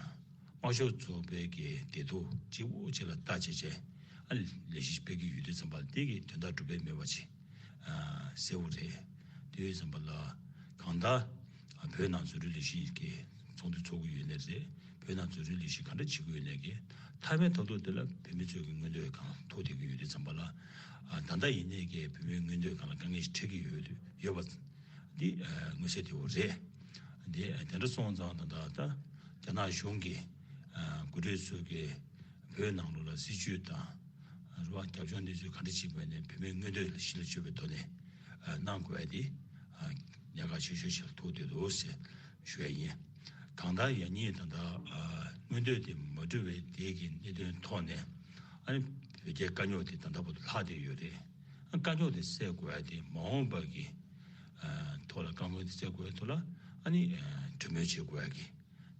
དམར་ཤོག་ཚོགས་པའི་གི་བདེ་སྡུག་གཅིག་པོ་གཅིག་ལ་ལྟ་བྱས་བྱས། ཨ། ལས་གཞི་སྤེལ་གྱི་ཡོད་དུས་ཙམ་པ་ལ་དེ་གི་དོན་དག་སྒྲུབ་པའི་མེད་པ་ཅིག་ཨ། གསལ་བོ་རེད། དེ་ཡོད་ཙམ་པ་ལ་གང་ལྟར་བོད་ནང་འཛིན་སྐྱོང་ལས་གཞི་གི་ཚོགས་འདུ་ཚོགས་ཀྱི་ཡོད་ནའི་རེད། བོད་ནང་འཛིན་སྐྱོང་ལས་གཞི་ག་འདྲ་བྱེད་ཀྱི་ཡོད་ནའི་གི་མཐའ་མའི་ཐོག་ཐོག་དེ་ལ་བོད་མི་ཚོའི་གི་མངོན་འདོད་གང་ཐུག་བསྡད་ཀྱི་ཡོད་དུས་ཙམ་པ་ལ། ཨ། ད་ལྟ་ཡིན་ནའི་གི་བོད་མིའི་མངོན་འདོད་སྒང་ལ་དཀའ་ངལ་ཞིག་འཕྲད་ཀྱི་ཡོད་ཡོད་པ་འདི། ཨ། མངོན་གསལ་དོད་པོ་རེད། འདི་དེ་འདྲ་སོང་ཙང་ད་ལྟ་ད་རྒྱ་ནག་གཞུང་གི་ཨ། འགོ་ཁྲིད་ཚོས་གི་བོད་ནང་ལོགས་ལ་སྲིད་བྱུས་དང་རེད་བ། རྒྱབ་ལྗོངས་གནས་ཚུལ་ག་འདྲ་ཅིག་བྱས་ནས་བོད་མིའི་མངོན་འདོད་ལ་གཞི་ལ་བཅོལ་བའི་ཐོག་ནས་ཨ། གནང་དགོས་ཡ་དེ་ཨ། ཉེན་ཁ་ཆེ་ཤོས་ཤིག་ལ་ཐུག་བསྡད་འདུག་ཟེར་ཞུ་ཡ་ཡིན། གང་ལྟར་ཡང་སྙིང་ད་ལྟ་ཨ། མངོན་འདོད་དེ་མ་འགྲུབ་པའི་དེ་གི་གནད་དོན་ཐོག་ནས། ཨ་ནི་བོད་རྒྱའི་དཀའ་རྙོག་དེ་ད་ལྟ་བར་དུ་ལྷག་བསྡད་ཡོད་རེད། ཨ། དཀའ་རྙོག་དེ་སེལ་དགོས་ཡ་དེ་མ་འོངས་པ་གི་ཨ། ཐོག་ལ་དཀའ་ངལ་དེ་སེལ་དགོས་ཡ་ཐོག་ལ་ཨ་ནི་ཨ། གྲོས་མོལ་བྱེད་དགོས་ཡ་གི་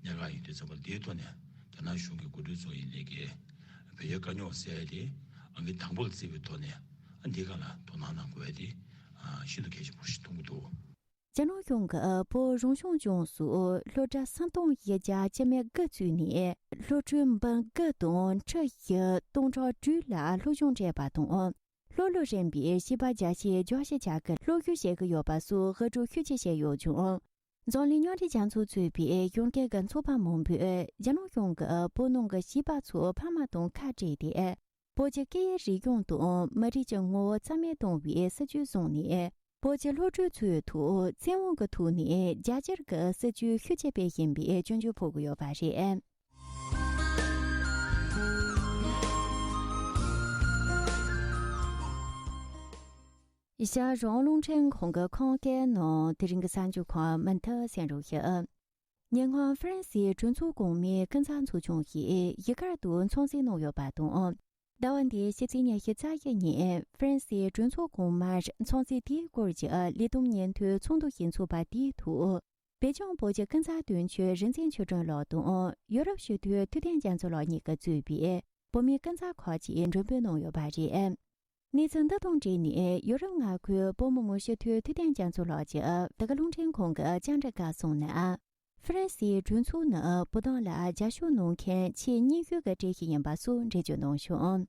ཉེན་ཁ་ཡོད་དུས་ཙམ་པ་འདིའི་ཐོག་ནས་རྒྱ་ནག་གཞུང་གི་འགོ་ཁྲིད་ཚོ་ཡིན་ནའི་གི་བོད་རྒྱའི་དཀའ་རྙོག་སེལ་ཡ་དེ་ཨང་ཀི་དང་པོ་ལ་བརྩི་བའི་ཐོག་ནས། ཨ། འདིའི་སྒང་ལ་དོ་སྣང་གནང་དགོས་ཡ་དེ་ཨ། ཤིན་ཏུ་གལ་ཆེན་པོ་ཞིག་མཐོང་གི་འདུག་རྒྱ་ནག་གཞུང་གིས་བོད་རང་སྐྱོང་ལྗོངས་སུ་སློབ་གྲྭ་ས་སྟོང་བཞི་བརྒྱ་བཅུ་མེད་དགུ་བཙུགས་ནས། སློབ་ཕྲུག་འབུམ་དགུ་དང་ཁྲི་བཞི་སྟོང་ཕྲག་དྲུག་ལ་སློབ་སྦྱོང་སྤྲད་པ་དང་། ལྷོ་ལུ་རན་པའི་བྱིས་པ་བརྒྱ་ཆའི་བརྒྱད་ཅུ་གྱ་གི་སློབ་ཡོན་བཞེས་ཀྱི་ཡོད་པ་སོགས་དགའ་སྤྲོ་ཤུགས་ཆེ་བྱས་ཡོད་ཀྱང་། འཛམ་གླིང་མཉམ་འབྲེལ་རྒྱལ་ཚོགས་གཙོས་པའི་གཞུང་སྒེར་གྱི་ཚོགས་པ་མང་པོས་རྒྱ་ནག་གཞུང་གིས་བོད་ནང་གི་བྱིས་པ་ཚོ་ཕ་མ་དང་ཁ་བྲལ་ཏེ། བོད་ཀྱི་སྐད་ཡིག་རིག་གཞུང་དང་མི་རིགས་ཀྱི་ངོ་བོ་རྩ་མེད་གཏོང་བའི་སྲིད་བྱུས་བཟུང་ནས། བོད་ཀྱི་སློབ་ཕྲུག་ཚོའི་ཐོག་བཙན་དབང་གི་ཐོག་ནས་རྒྱ་སྒྱུར་གྱི་སྲིད་བྱུས་ཤུགས་ཆེ་སྤེལ་བཞིན་པའི་སྐྱོན་བརྗོད་ཕོག་གི་ཡོད་པ་རེད། ཞྭ་རོང་རླུང་འཕྲིན་ཁང་གི་ཁམས་སྐད་ནང་དེ་རིང་གི་གསར་འགྱུར་ཁག་མུ་མཐུད་གསན་རོགས་ཞུ། ཉེ་སྔོན་ཧྥ་རན་སིའི་གྲོས་ཚོགས་གོང་མའི་ཀུན་བཟང་ཚོགས་ཆུང་ཞིག་གཞིས་སྒར་དུ་འཚམས་གཟིགས་གནང་ཡོད་པ་དང་། ཟླ་བ་འདིའི་ཕྱི་ཚེས་ཉི་ཤུ་རྩ་བཞི་ཉིན་ཧྥ་རན་སིའི་གྲོས་ཚོགས་གོང་མར་འཚམས་གཟིགས་དེའི་སྐོར་གྱི་ལས་བསྡོམས་སྙན་ཐོའི་ཚོགས་འདུ་ཞིག་འཚོགས་པ་དེའི་ཐོག་བོད་ལྗོངས་བོད་ཀྱི་ཀུན་བཟང་དོན་གཅོད་རིག་འཛིན་ཆོས་སྒྲོན་ལགས་དང་ཡོ་རོབ་སྤྱི་འཐུས་ཐུབ་བསྟན་རྒྱ་མཚོ་ལགས་གཉིས་ཀྱིས་གཙོས་པའི་བོད་མི་ཀུན་བཟང་ཁག་ཅིག་མགྲོན་འབོད་གནང་ཡོད་པ་རེད། གནས་ཚུལ་འདི་དང་འབྲེལ་ནས་ཡོ་རོབ་མངའ་ཁུལ་བོད་མི་མང་སྤྱི་འཐུས་ཐུབ་བསྟན་རྒྱ་མཚོ་ལགས་ཀྱིས་འདི་ག་རླུང་འཕྲིན་ཁང་གི་བཅར་འདྲི་སྐབས་གསུངས་ན། ཧྥ་རན་སིའི་གྲོས་ཚོགས་ནི་བོད་དོན་ལ་རྒྱབ་སྐྱོར་གནང་མཁན་ཆེས་རྙིང་ཤོས་ཀྱི་གྲས་ཤིག་ཡིན་པ་སོགས་འགྲེལ་བརྗོད་གནང་བྱུང་།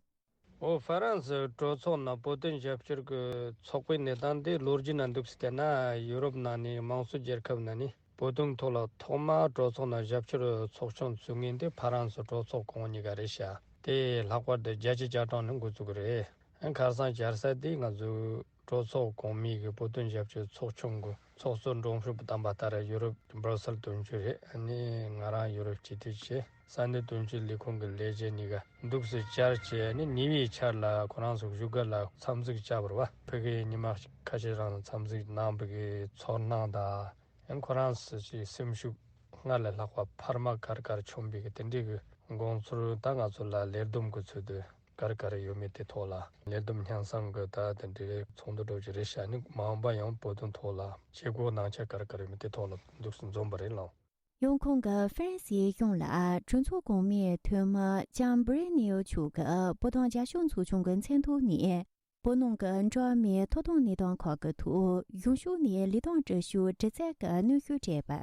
འོ། ཧྥ་རན་སིའི་གྲོས་ཚོགས་ནང་བོད་དོན་རྒྱབ་སྐྱོར་གྱི་ཚོགས་པའི་གནས་སྟངས་དེ་ལོ་རྒྱུས་ནང་འདུག་སེ་བལྟས་ན། ཡུ་རོབ་ནང་ནས་དམངས་གཙོ་རྒྱལ་ཁབ་ནང་ནས་བོད་དོན་ཐོག་ལ་ཐོག་མར་གྲོས་ཚོགས་ནང་རྒྱབ་སྐྱོར་ཚོགས་ཆུང་བཙུགས་མཁན་དེ་ཧྥ་རན་སི་གྲོས་ཚོགས་གོང་མ་གཉིས་ཀ་རེད་ཤག་དེ་ལྷག་པར་དུ་བརྒྱད་ཅུ་གྱ་གྲངས་ནས་འགོ་བཙུགས་ཀྱི་རེད། ཁ་སང་བཅར་ས་དེ་ང་ཚོའི་གྲོས་ཚོགས་གོང་མའི་གི་བོད་དོན་རྒྱབ་སྐྱོར་ཚོགས་ཆུང་གི་ཚོགས་གཙོ་འབྲོམ་ཕྲུག་དམ་པ་ལྟར་ཡུ་རོབ་ཀྱི་སྦྲ་སེལ་དོན་གཅོད་རེད། ཨ་ནི་ང་རང་ཡུ་རོབ་སྤྱི་འཐུས་བྱས། ས་གནས་དོན་གཅོད་ལས་ཁུངས་ཀྱི་ལས་བྱེད་གཉིས་ཀ་འདུག་སེ་བཅར་བྱས། ཨ་ནི་ཉེ་བའི་ཆར་ལ་ཁོ་རང་ཚོ་བཞུགས་སྒར་ལ་འཚམས་གཟིགས་བྱས་པ་རེད་བ། ཕ་གིར་ཉི་མ་ཁ་ཤས་རིང་འཚམས་གཟིགས་གནང་བའི་གི་ཚོར་སྣང་དང་། ཡང་ཁོ་རང་ཚོ་ཅིག་སེམས་ཤུགས་སྔར་ལས་ལྷག་པ་འཕར་མ་ག་རེ་ག་རེ་བྱུང་བའི་གི་དེ་འདྲའི་གི་དགོངས་ཚུལ་ད་ང་ཚོ་ལ་ལས་བསྡོམས་གི་ཚུལ་དུ་ག་རེ་ག་རེ་ཡོད་མེད་དེ་ཐོག་ལ་ལས་བསྡོམས་སྙན་སེང་གི་ད་དེ་འདྲའི་ཚོགས་འདུ་འགྲོ་གི་རེད་ཤག་ཨ་ནི་མ་འོངས་པ་ཡང་བོད་དོན་ཐོག་ལ་བྱེད་སྒོ་གནང་འཆར་ག་རེ་ག་རེ་ཡོད་མེད་དེ་ཐོག་ལ་འདུག་སེ་འཛོམས་པ་རེད་ལགས། ཡང་ཁོང་གིས་ཧྥ་རན་སིའི་གཞུང་ལ་གྲོས་ཚོགས་གོང་མའི་འཐུས་མི་ལྕམ་བྷི་རི་ནིའུ་མཆོག་གིས་བོད་དོན་རྒྱབ་སྐྱོར་ཚོགས་ཆུང་གི་མཚན་ཐོག་ནས། བོད་ནང་གི་འགྲོ་བ་མིའི་ཐོབ་ཐང་གནས་སྟངས་ཁག་གི་ཐོག་གཞུང་ཕྱོགས་ནས་ལས་དོན་སྒྲུབ་ཕྱོགས་འདྲི་རྩད་ཀྱི་གནོན་ཤུགས་སྤྲད་པར།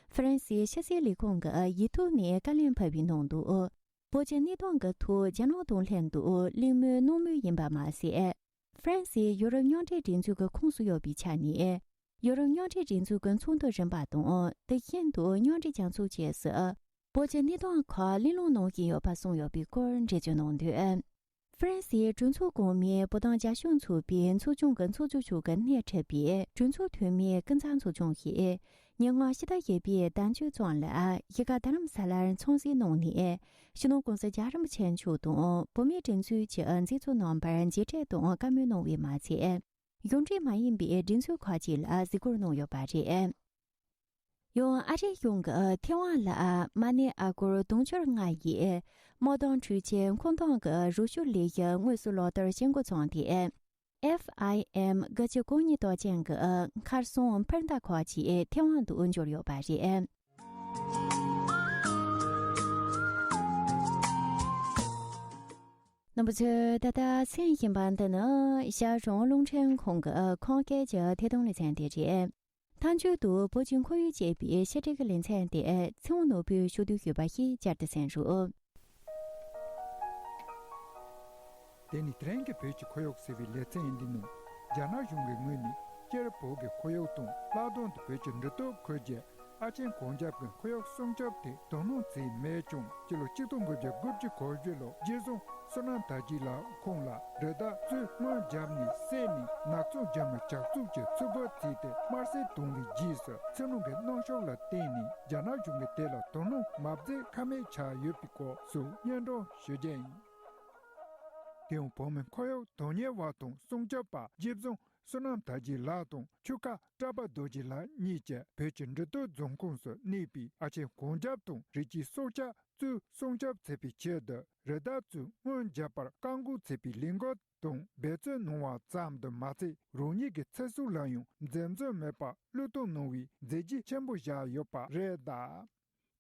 ཧྥ་རན་སིའི་ཕྱི་སྲིད་ལས་ཁུངས་ཀྱི་ཡིག་ཐོག་ནས་བཀའ་ལན་ཕབ་པའི་ནང་དུ། བོད་ཀྱི་གནས་སྟངས་ཀྱི་ཐོག་རྒྱ་ནག་དང་ལྷན་དུ་གླེང་མོལ་གནང་མུས་ཡིན་པ་མ་ཟད། ཧྥ་རན་སིའི་ཡུ་རོབ་མཉམ་འབྲེལ་སྒྲིག་འཛུགས་ཀྱི་ཁོངས་སུ་ཡོད་པའི་ཆ་ནས། ཡུ་རོབ་མཉམ་འབྲེལ་སྒྲིག་འཛུགས་ཀྱི་ཚོགས་འདུ་རིམ་པ་དང་དེ་བཞིན་དུ་མཉམ་འབྲེལ་རྒྱལ་ཚོགས་བཅས་སུ་བོད་ཀྱི་གནས་སྟངས་ཁག་གླེང་སློང་གནང་བཞིན་ཡོད་པ་གསུངས་ཡོད་པའི་སྐོར་འགྲེལ་བརྗོད་གནང་དོན། ཧྥ་རན་སིའི་གྲོས་ཚོགས་གོང་མའི་བོད་དོན་རྒྱབ་སྐྱོར་ཚོགས་པའི་ཚོགས་ཆུང་གི་ཚོགས་གཙོ་མཆོག་གིས་སྣེ་ཁྲིད་པའི་གྲོས་ཚོགས་འཐུས་མིའི་ཀུན་བཟང་ཚོགས་ཆུང་གིས་ཉེ་སྔོན་ཕྱི་ཟླ་བཞི་པའི་ཟླ་མཇུག་ཙམ་ལ་གཞིས་ཀ་རྡ་རམ་ས་ལར་འཚམས་གཟིགས་གནང་ནས། སྤྱི་ནོར་༸གོང་ས་༸རྒྱལ་བ་རིན་པོ་ཆེ་མཆོག་དང་བོད་མིའི་སྒྲིག་འཛུགས་ཀྱི་མཛད་གཙོ་རྣམ་པར་མཇལ་འཕྲད་དང་བཀའ་མོལ་གནང་བས་མ་ཚད། གཞུང་འབྲེལ་མ་ཡིན་པའི་སྒྲིག་འཛུགས་ཁག་ཅིག་ལ་གཟིགས་སྐོར་གནང་ཡོད་པ་རེད། ཡང་ཨ་རིའི་གཞུང་གིས་ཐེ་ཝན་ལ་མ་ཎི་ཨ་སྒོར་དུང་ཕྱུར་ལྔ་ཡི་དམག་དོན་འཕྲུལ་ཆས་མཁོ་འདོན་གྱི་རོགས་སྐྱོར་ལས་གཞི་དངོས་སུ་ལག་བསྟར་བྱེད་འགོ་བརྩམས་ཏེ། ཨེཕ་ཨའི་ཨེམ་དགུ་བཅུ་གོ་གཉིས་དོ་ཅན་གྱི་མཁར་གསང་འཕུར་མདའ་ཁག་ཅིག་ཐེ་ཝན་དུ་འབྱོར་ཡོད་པ་རེད། རྣམ་པ་ཚོས་ད་ལྟ་གསན་བཞིན་པ་འདི་ནི་ཤར་གྲོང་རླུང་འཕྲིན་ཁང་གི་ཁོངས་སྐད་ཀྱི་ཐད་གཏོང་ལེ་ཚན་དེ་རེད། མཐའ་མཇུག་ཏུ་བོད་ཀྱི་ཁོར་ཡུག་ཅེས་པའི་བཤད་སྒྲིག་གི་ལེ་ཚན་དེ་ཚེ་དབང་ནོར་བུས་ཞུ་འདོད་ཡོད་པ་ཞིག་བསྐྱར་དུ་གསན་རོགས། དེ་ནི་དེ་རིང་གི་བོད་ཀྱི་ཁོར་ཡུག་ཟེར་བའི་ལེ་ཚན་ཡིན་འདི་ནོ། རྒྱ་ནག་གཞུང་གི་ངོས་ནས་སྤྱིར་བོད་ཀྱི་ཁོར་ཡུག་དང་ལྷག་དོན་དུ་བོད་ཀྱི་འབྲུ་དོག་ཁུལ་གྱི་ཨ་ཆེན་གོང་རྒྱབ་ཀྱི་ཁོར་ཡུག་སྲུང་སྐྱོབ་ཐད་དོ་སྣང་བྱས་མེད་ཀྱང་སྤྱི་ལོ་ཆིག་སྟོང་དགུ་བརྒྱ་དགུ་བཅུ་གོ་བཞི་ལོ་རྗེ་བཙུན་བསོད་ནམས་དར་རྒྱས་ལགས་ཁོང་ལ་རི་དྭགས་གཙོད་སྔོན་རྒྱབ་ནས་བསད་ནས་ནག་ཚོང་རྒྱབ་ནས་ཇག་ཚོགས་ཀྱིས་ཚུར་རྒོལ་བྱས་ཏེ་དམར་གསོད་བཏང་བའི་རྗེས་སུ་ཕྱི་ནང་གི་གནོན་ཤུགས་ལ་བརྟེན་ནས་རྒྱ་ནག་གཞུང་གིས་དེ་ལ་དོ་སྣང་མ་བྱས་ཁ་མེད་ཆགས་ཡོད་པའི་སྐོར་སོགས་སྙན་སྒྲོན་ཞུ་རྒྱུ་ཡིན། དེ་ཡང་བོད་མི་ཁོར་ཡུག་དོན་གཉེར་བ་དང་སྲུང་སྐྱོབ་པ་རྗེ་བཙུན་བསོད་ནམས་དར་རྒྱས་ལགས་དང་ཆོས་ཁ་བཀྲ་བྷ་རྡོ་རྗེ་ལགས་གཉིས་ཀྱིས་བོད་ཀྱི་འབྲི་སྟོད་རྫོང་ཁོངས་སུ་གནས་པའི་ཨ་ཆེན་གོང་རྒྱབ་དང་རི་སྐྱེས་སྲོག་ཆགས་གཙོད་སྲུང་སྐྱོབ་བྱེད་པའི་ཆེད་དུ་རི་དྭགས་གཙོད་སྔོན་རྒྱབ་པར་བཀག་འགོག་བྱེད་པའི་ལས་འགུལ་དང་འབད་བརྩོན་གནང་བ་ཙམ་དུ་མ་ཚད་རང་ཉིད་ཀྱི་ཚེ་སྲོག་ལ་ཡང་འཛེམ་ཟོན་མེད་པར་བློས་གཏོང་གནང་བའི་མཛད་རྗེས་ཆེན་པོ་བཞག་ཡོད་པ་རེད་གདའ།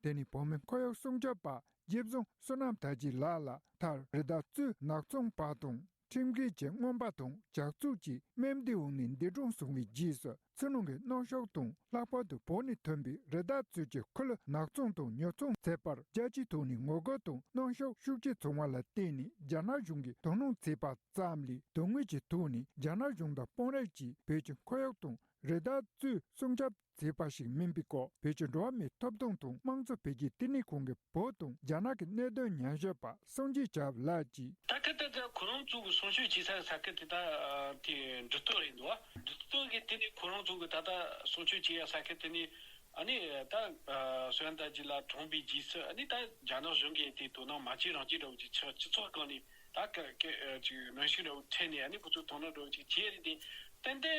དེ་ནི་བོད་མི་ཁོར་ཡུག་སྲུང་སྐྱོབ་པ་རྗེ་བཙུན་བསོད་ནམས་དར་རྒྱས་ལགས་ལ་མཐར་རི་དྭགས་གཙོད་ནག་ཚོང་པ་དང་ཁྲིམས་འགལ་གྱི་རྔོན་པ་དང་ཇག་ཚོགས་ཀྱིས་སྨན་བདེ་འོང་ནས་འདས་གྲོངས་སོང་བའི་རྗེས་སུ་ཕྱི་ནང་གི་གནོན་ཤུགས་དང་ལྷག་པར་དུ་བོད་ནས་ཐོན་པའི་རི་དྭགས་གཙོད་ཀྱི་ཁུ་ལུ་ནག་ཚོང་དང་ཉོ་ཚོང་བྱེད་པར་རྒྱལ་སྤྱིའི་ཐོག་ནས་ངོ་རྒོལ་དང་གནོན་ཤུགས་ཤུགས་ཆེ་བྱུང་བ་ལ་བརྟེན་ནས་རྒྱ་ནག་གཞུང་གིས་དོ་སྣང་བྱས་པ་ཙམ་ལས་དོན་དངོས་ཀྱི་ཐོག་ནས་རྒྱ་ནག་གཞུང་དང་དཔོན་རིགས་ཀྱིས་བོད་ཀྱི་ཁོར་ཡུག་དང་རི་དྭགས་གཙོད་སྲུང་སྐྱོབ་བྱས་པ་ཞིག་མིན་པའི་སྐོར་བོད་ཀྱི་འགྲོ་བ་མིའི་ཐོབ་ཐང་དང་དམངས་གཙོ་འཕེལ་རྒྱས་ལྟེ་གནས་ཁང་གི་བོད་དང་རྒྱ་ནག་གི་གནད་དོན་ཉམས་ཞིབ་པ་སངས་རྒྱས་བྱབ་ལགས་ཀྱིས། ད་ཁ་ད་ད་ཁོ་རང་ཚོ་གི་སྲུང་སྐྱོབ་བྱེད་ས་ས་ཁུལ་དེ་ད་དེ་འབྲི་སྟོད་རེད་འདུག་འབྲི་སྟོད་ཀྱི་ལྟེ་གནས་ཁོ་རང་ཚོ་གི་ད་ལྟ་སྲུང་སྐྱོབ་བྱེད་ཡ་ས་ཁུལ་དེ་ནས་ཨ་ནི་ད་བསོད་ནམས་དར་རྒྱས་ལགས་གྲོངས་པའི་རྗེས་སུ་ཨ་ནི་ད་རྒྱ་ནག་གཞུང་གིས་དེ་དོ་སྣང་མ་བྱེད་རང་བྱེད་འདྲ་བོ་ཅིག་ཆགས། སྤྱི་ཚོགས་སྒང་ནས་ད་ཀ་ཀ་ཅིག་གནོན་ཤུགས་འདྲ་བོ་འཕྲད་ནས་ཨ་ནི་ཁོ་ཚོ་དོ་སྣང་འདྲ་བོ་ཅིག་བྱས་རེད་དེ། ཏན་ཏན་དེ་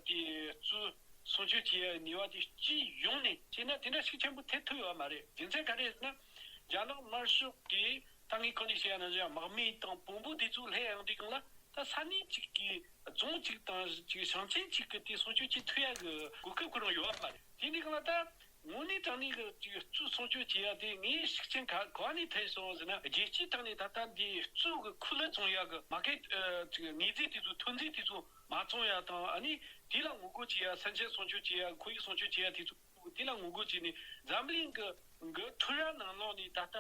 གཙོས། སྲུང་སྐྱོབ་བྱེད་ཡའི་ནུས་པ་དེ་སྤྱི་ཡོངས་ནས་བྱས་ན་དེ་འདྲ་ཤུགས་ཆེན་པོ་ཐེབས་ཐུབ་ཡོད་མ་རེད། རྒྱུ་མཚན་ག་རེ་ཟེར་ན། རྒྱ་ནག་དམར་ཤོག་གིས་ད་ངས་གོང་ནས་བཤད་ཡ་ནང་བཞིན་དམག་མི་དང་བོན་པོ་དེ་ཚོ་སླེབས་ཡོང་དུས་སྒང་ལ་ད་ས་གནས་གཅིག་གི་རྫོང་གཅིག་དང་གཅིག་ཞིང་ཆེན་གཅིག་གི་དེ་སྲུང་སྐྱོབ་བྱེད་ཐུབ་ཡ་གི་གོ་སྐབས་ཁོ་རང་ཡོད་མ་རེད། དེ་འདི་སྒང་ལ་ད་དངོས་གནས་དྲང་གནས་གི་ཅིག་གཙོས་སྲུང་སྐྱོབ་བྱེད་ཡ་དེ་ངས་ཤུགས་རྐྱེན་ག་ག་ནས་ཐེབས་སོང་ཟེར་ན། རྒྱལ་སྤྱིའི་ཐོག་ནས་ད་ལྟ་འདི་གཙོས་གི་ཁུ་ལུ་བཙོང་ཡ་གི་མ་ཀེ་ཨ་ཅིག་དངོས་རྫས་དེ་ཚོ་ཐོན་རྫས་དེ་ཚོ། མ་བཙོང་ཡ་དང་ཨ་ནི་དེ་ལ་ངོ་རྒོལ་བྱེད་ཡ། ས་ཆ་སྲུང་སྐྱོབ་བྱེད་ཡ། ཁོར་ཡུག་སྲུང་སྐྱོབ་བྱེད་ཡ་དེ་ཚོ་དེ་ལ་ངོ་རྒོལ་བྱས་ནས་འཛམ་གླིང་གི་གི་ཁྲོམ་ར་ནང་ལོགས་ནས་ད་ལྟ་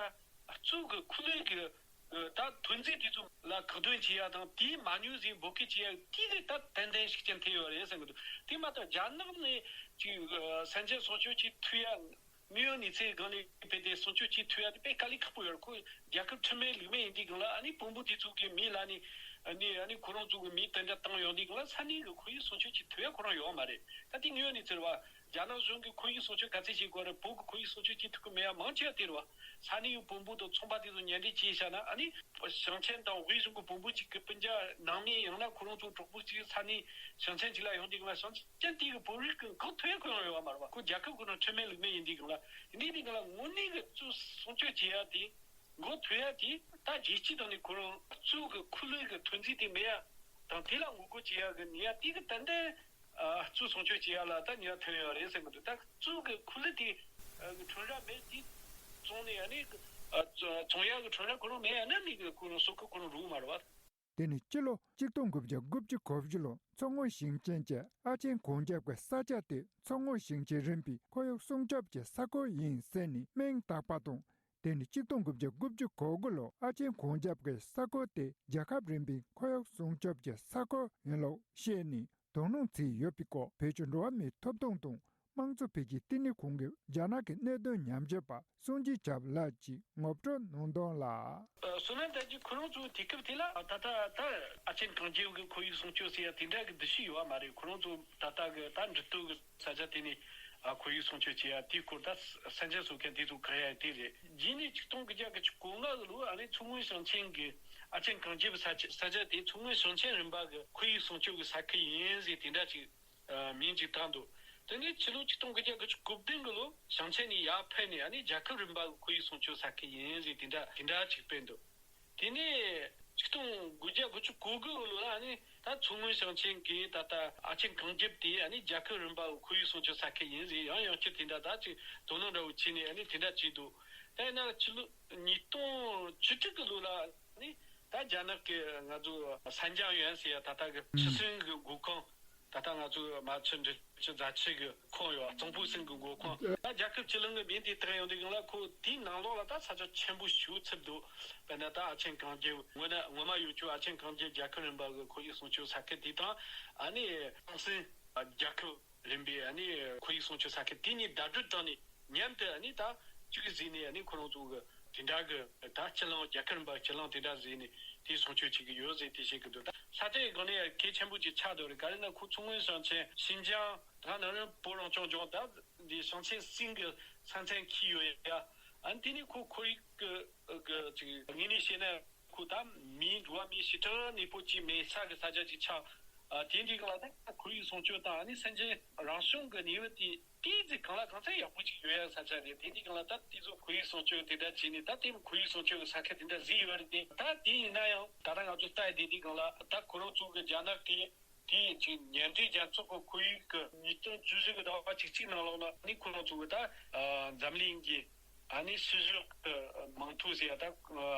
གཙོས་གི་ཁུ་ལུ་གི་ད་ཐོན་རྫས་དེ་ཚོ་ལ་བཀག་སྡོམ་བྱེད་ཡ་དང་དེ་མ་ཉོ་ཟེར་འབོད་སྐུལ་བྱེད་ཡ་དེ་གི་ད་ཏན་ཏན་ཤུགས་རྐྱེན་ཐེབས་ཡོད་རེད་བསམ་གི་འདུག་དེ་མ་གཏོགས་རྒྱ་ནག་ནས་ཅིག་ས་ཆ་སྲུང་སྐྱོབ་བྱེད་ཐུབ་ཡ། དངོས་ཡོད་གནས་ཚུལ་སྒང་ནས་བལྟས་ཏེ་སྲུང་སྐྱོབ་བྱེད་ཐུབ་ཡ་དེ་དཔེ་དཀའ་ལས་ཁག་པོ་ཡོད་རེད། ཁོ་རྒྱལ་ཁབ་ཁྲིམས་མེད་ལུགས་མེད་ཡིན་དུས་སྒང་ལ་ཨ་ནི་བོན་པོ་དེ་ཚོ་གི་མི་ལ་ནི་ཨ་ནི་ཨ་ནི་ཁོ་རང་ཚོ་གི་མི་དེ་འདྲ་བཏང་ཡོང་དུས་སྒང་ལ་ས་གནས་གི་ཁོར་ཡུག་སྲུང་སྐྱོབ་བྱེད་ཐུབ་ཡ་ཁོ་རང་ཡོད་མ་རེད། ད་དེ་དངོས་ཡོད་གནས་ཚུལ་རེད་བ། རྒྱ་ནག་གཞུང་གིས་ཁོར་ཡུག་སྲུང་སྐྱོབ་ག་ཚད་བྱེད་དགོས་རེད། བོད་ཀྱི་ཁོར་ཡུག་སྲུང་སྐྱོབ་བྱེད་ཐུབ་ཀྱི་མེད་ཡ་མང་ཆེ་བ་དེ་རེད་བ། ས་གནས་གི་བོན་པོ་དང་ཚོང་པ་དེ་ཚོ་མཉམ་འབྲེལ་བྱས་བཞག་ན་ཨ་ནི་ཞིང་ཆེན་དང་དབུས་གཞུང་གི་བོན་པོ་གཅིག་གི་སྤུན་ཀྱག་ནང་མི་ཡང་ན་ཁོ་རང་ཚོ་གྲོགས་པོ་གཅིག་ས་གནས་ཞིང་ཆེན་གཅིག་ལ་ཡོང་དུས་སྒང་ལ་ཞིང་ཆེན་དེ་གི་བོད་རིགས་ཀྱི་འགོ་ཐོན་ཁོ་རང་ཡོད་བ་མ་རེད་བ། ཁོ་རྒྱལ་ཁབ་ཁོ་རང་ཁྲིམས་མེད་ལུགས་མེད་ཡིན་དུས་སྒང་ལ། དེ་འདྲའི་དུས་སྒང་ལ་དངོས་གནས་ཀྱི་གཙོས་སྲུང་སྐྱོབ་བྱེད་ཡ་དེ་འགོ་ཐོན་ཡ་དེ་ད་རྒྱལ་སྤྱིའི་ཐོག་ནས་ཁོ་རང་གཙོས་གི་ཁུ་ལུ་གི་ཐོན་རྫས་དེ་མེད་ཡ་དང་དེ་ལ་ངོ་རྒོལ་བྱེད་ཡ་གི་ནུས་པ་དེ་གི་ཏན་ཏན་ཨ་གཙོས་སྲུང་སྐྱོབ་བྱེད་ཡ་ལ་ད་ནུས་པ་ཐོན་ཡོད་རེད་ཟེར་གི་འདུག་ད་གཙོས་གི་ཁུ་ལུ་དེ་ཨ་གི་ཁྲོམ་ར་མེད་དེ་བཙོང་ནས་ཨ་ནི་ཨ་བཙོང་ཡ་གི་ཁྲོམ་ར་ཁོ་རང་མེད་ཡ་ན་ནི་གི་ཁོ་རང་གསོག་ཁུལ་ཁོ་རང་རུང་མ་རེད་བ། དེ་ནི་སྤྱི་ལོ་གཅིག་སྟོང་དགུ་བརྒྱ་དགུ་བཅུ་གོ་བཞི་ལོ་མཚོ་སྔོན་ཞིང་ཆེན་གྱི་ཨ་ཆེན་གོང་རྒྱབ་ཀྱི་ས་ཆ་དེ་མཚོ་སྔོན་ཞིང་ཆེན་རིམ་པའི་ཁོར་ཡུག་སྲུང་སྐྱོབ་ཀྱི་ས་ཁུལ་ཡིན་ཟེར་ནས་མིང་བཏགས་པ་དང་། དེ་ནི་གཅིག་སྟོང་དགུ་བརྒྱ་དགུ་བཅུ་གོ་དགུ་ལོ་ཨ་ཆེན་གོང་རྒྱབ་ཀྱི་ས་ཁུལ་དེ་རྒྱལ་ཁབ་རིམ་པའི་ཁོར་ཡུག་སྲུང་སྐྱོབ་ཀྱི་ས་ཁུལ་ཡིན་ལུགས་བཤད་ནས་དོ་སྣང་བྱས་ཡོད་པའི་སྐོར་བོད་ཀྱི་འགྲོ་བ་མིའི་ཐོབ་ཐང་དང་དམངས་གཙོ་འཕེལ་རྒྱས་ལྟེ་གནས་ཁང་གི་རྒྱ་ནག་གི་གནད་དོན་ཉམས་ཞིབ་པ་སངས་རྒྱས་བྱབ་ལགས་ཀྱིས་ངོ་སྤྲོད་གནང་དོན་ལ། བསོད་ནམས་དར་རྒྱས་ཁོ་རང་ཚོ་དུས་སྐབས་དེ་ལ་ད་ལྟ་ད་ཨ་ཆེན་གངས་རྒྱབ་ཀྱི་ཁོར་ཡུག་སྲུང་སྐྱོབ་ཟེར་ཡ་དེ་འདྲ་གི་འདུ་ཤེས་ཡོད་བ་མ་རེད། ཁོ་རང་ཚོ་ད་ལྟ་གི་ད་འབྲི་སྟོད་ཀྱི་ས་ཆ་དེ་ནས་ཨ་ཁོར་ཡུག་སྲུང་སྐྱོབ་བྱེད་ཡ་དེའི་སྐོར་ད་ས་ཆ་སོ་ཁན་དེ་ཚོ་གང་ཡ་དེ་རེད། རྗེས་ནས་ཆིག་སྟོང་དགུ་བརྒྱ་དགུ་བཅུ་གོ་ལྔ་གི་ལོ་ཨ་ནི་མཚོ་སྔོན་ཞིང་ཆེན་གྱི་ཨ་ཆེན་གངས་རྒྱབ་ས་ཆ་ས་ཆ་དེ་མཚོ་སྔོན་ཞིང་ཆེན་རིམ་པ་གི་ཁོར་ཡུག་སྲུང་སྐྱོབ་ཀྱི་ས་ཁུལ་ཡིན་ཟེར་དེ་འདྲ་ཅིག་ཨ་མིང་ཅིག་བཏགས་འདུག་དེ་ནས་ཕྱི་ལོ་ཆིག་སྟོང་དགུ་བརྒྱ་དགུ་བཅུ་གོ་བདུན་གི་ལོ་ཞིང་ཆེན་ནས་ཡར་འཕེལ་ནས་ཨ་ནི་རྒྱལ་ཁབ་རིམ་པ་གི་ཁོར་ཡུག་སྲུང་སྐྱོབ་ས་ཁུལ་ཡིན་ཟེར་དེ་འདྲ་དེ་འདྲ་ཅིག་སྤེལ་འདུག་དེ་ནས་ཆིག་སྟོང་དགུ་བརྒྱ་དགུ་བཅུ་གོ་དགུ་ལོ་ལ་ནི་ད་མཚོ་སྔོན་ཞིང་ཆེན་གྱི་ད་ལྟ་ཨ་ཆེན་གངས་རྒྱབ་དེ་ཨ་ནི་རྒྱལ་ཁབ་རིམ་པ་གི་ཁོར་ཡུག་སྲུང་སྐྱོབ་ས་ཁུལ་ཡིན་ཟེར་ཡང་ཡང་བསྐྱར་དེ་འདྲ་ད་ཅིག་དོ་སྣང་འདྲ་བོ་བྱས་ནས་ཨ་ནི་དེ་འདྲ་བྱས་འདུག་ད་ཡིན་ན་ཕྱི་ལོ་ཉིས་སྟོང་བཅུ་དྲུག་གི་ལོ་ལ་ནི་ ད་རྒྱ་ནག་གི་ང་ཚོ་སན་ཅང་ཡོན་ཟེར་ཡ་ད་ལྟ་གི་ཆུ་སྲིན་གི་མགོ་ཁུངས། ད་ལྟ་ང་ཚོ་མ་ཆུ་འབྲི་ཆུ་རྫ་ཆུ་གི་ཁོངས་ཡོད་གཙང་པོ་སྲིན་གི་མགོ་ཁུངས། ད་རྒྱལ་ཁབ་སྤྱི་གླིང་གི་མིང་དེ་བཏགས་ཡོང་དུས་སྒང་ལ་ཁོ་དེའི་ནང་ལོགས་ལ་ད་ས་ཆ་ཆེན་པོ་ཞིག་ཚུད་འདུག་དཔེར་ན་ད་ཨ་ཆེན་གངས་རྒྱབ། སྔོན་ན་སྔོན་མ་ཡོད་ཆོག་ཨ་ཆེན་གངས་རྒྱབ་རྒྱལ་ཁབ་རིམ་པ་གི་ཁོར་ཡུག་སྲུང་སྐྱོབ་ས་ཁུལ་དེ་དང་། ཨ་ནི་ཀྲང་སིན་རྒྱལ་ཁབ་རིམ་པའི་ཨ་ནི་ཁོར་ཡུག་སྲུང་སྐྱོབ་ས་ཁུལ་དེ་གཉིས་བརྡ་སྤྲོད་བཏང་ནས། མཉམ་དུ་ཨ་ནི་ད་གཅིག་བཟོས་ནས་ཨ་ནི་ཁོ་རང་ཚོ་གི་དེ་འདྲ་གི་ད་སྤྱི་གླིང་རྒྱལ་ཁབ་རིམ་པ་སྤྱི་གླིང་དེ་འདྲ་བཟོས་ནས་དེ་སྲུང་སྐྱོབ་བྱེད་ཀྱི་ཡོད་ཟེར་དེ་བཤད་ཀྱི་འདུག་ད་ས་ཆ་ཡི་སྒང་ནས་གལ་ཆེན་པོ་ཅིག་ཆགས་འདུག་རེད། ག་རེ་ན་ཁོ་མཚོ་སྔོན་ཞིང་ཆེན་ཤིན་ཅང་ད་ནང་རིམ་བོད་རང་སྐྱོང་ལྗོངས་ད་འདི་ཞིང་ཆེན་གསུམ་གི་ས་མཚམས་འཁེལ་ཡོད་ཡ། ཨ་ནི་དེ་ནི་ཁོ་ཁོར་ཡུག་གི་གི་ཅིག་དངོས་གནས་བཤད་ན། ཁོ་ད་མིའི་འགྲོ་བ་མིའི་ཞི་དྲག་གནས་སྤོ་ཅིག་མེད་ས་གི་ས་ཆ་ཅིག་ཆགས། ཨ་དེ་འདྲའི་སྒང་ལ་ད་ཁོར་ཡུག་སྲུང་སྐྱོབ་དང་ཨ་ནི་སེམས་ཅན་རང་སྐྱོང་གི་ནུས་པ་དེ་ཏོག་ཙམ་གང་ལ་གང་འཚམ་ཡག་པོ་ཅིག་ཡོད་ཡ་ས་ཆ་རེད། དེ་འདྲའི་སྒང་ལ་ད་དེ་ཚོ་ཁོར་ཡུག་སྲུང་སྐྱོབ་དེ་འདྲ་བྱས་ནས་ད་དེ་ཁོར་ཡུག་སྲུང་སྐྱོབ་གི་ས་ཁུལ་དེ་འདྲ་བཟོས་ཡོད་རེད་དེ། ད་དེ་ཡིན་ན་ཡང་ད་ལྟ་ང་ཚོ་ལྟ་ཡི་དེ་འདྲའི་སྒང་ལ་ད་ཁོ་རང་ཚོ་གི་རྒྱ་ནག་གི་དེ་ཅིག་མཉམ་འབྲེལ་རྒྱལ་ཚོགས་ཀྱི་ཁོར་ཡུག་གི་ཉིས་སྟོང་བཅུ་བཞི་གི་ཟླ་བ་བཅུ་གཅིག་ནང་ལོགས་ལ་ནི་ཁོ་རང་ཚོ་གི་ད་ཨ་འཛམ་གླིང་གི་ཨ་ནི་ཕྱི་ཕྱོགས་ཀྱི་མིང་ཐོ་ཟེར་ཡ་ད་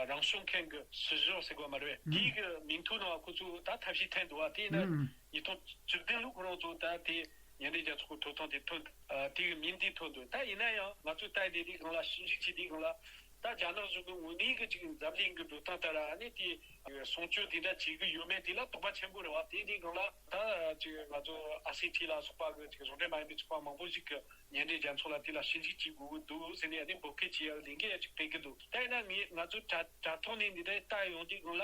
རང་སྐྱོང་ཁུལ་གྱི་ཕྱི་ཕྱོགས་ཟེར་དགོས་མ་རེད་པས། དེའི་གི་མིང་ཐོ་ནང་ཁོ་ཚོ་ད་ཐབས་ཤེས་འཐེན་འདུག་བ། དེ་ཡིན་ན་ཉིས་སྟོང་བཅུ་བདུན་ལོ་ཁོ་རང་ཚོ་ད་དེ་མཉམ་འབྲེལ་རྒྱལ་ཚོགས་ཀྱི་ཐོབ་ཐང་དེ་ཐོན་དེ་གི་མིང་དེ་ཐོན་འདུག་ད་ཡིན་ན་ཡང་ང་ཚོས་ལྟ་ཡི་དེ་དེའི་སྒང་ལ་ཞིབ་འཇུག་བྱས་དེའི་སྒང་ལ། ད་རྒྱ་ནག་གཞུང་གི་དངོས་གནས་ཀྱི་ཅིག་འཛམ་གླིང་གི་འགྲོ་སྟངས་ལྟར་ཨ་ནི་དེ་སྲུང་སྐྱོབ་དེ་འདྲ་བྱེད་ཀྱི་ཡོད་མེད་དེ་ལ་དོགས་པ་ཆེན་པོ་རེད་བ། དེ་འདྲའི་སྒང་ལ་ད་ཅིག་ང་ཚོ་ཨ་སི་ཊི་ལ་སོགས་པ་གི་ཅིག་གཞུང་འབྲེལ་མ་ཡིན་པའི་ཚོགས་པ་མང་པོ་ཞིག་གིས་མཉམ་འབྲེལ་རྒྱལ་ཚོགས་ལ་དེ་ལ་ཞིབ་འཇུག་བྱེད་དགོས་ཀྱི་འདུག་ཟེར་ནས་ཨ་ནི་འབོད་སྐུལ་བྱེད་ཡག་ལས་འགུལ་ཡང་ཅིག་སྤེལ་གྱི་འདུག་ད་ཡིན་ན་ངས་ང་ཚོའི་དྲ་དྲ་ཐོག་ནས་འདི་འདྲ་ལྟ་ཡོང་དུས་སྒང་ལ་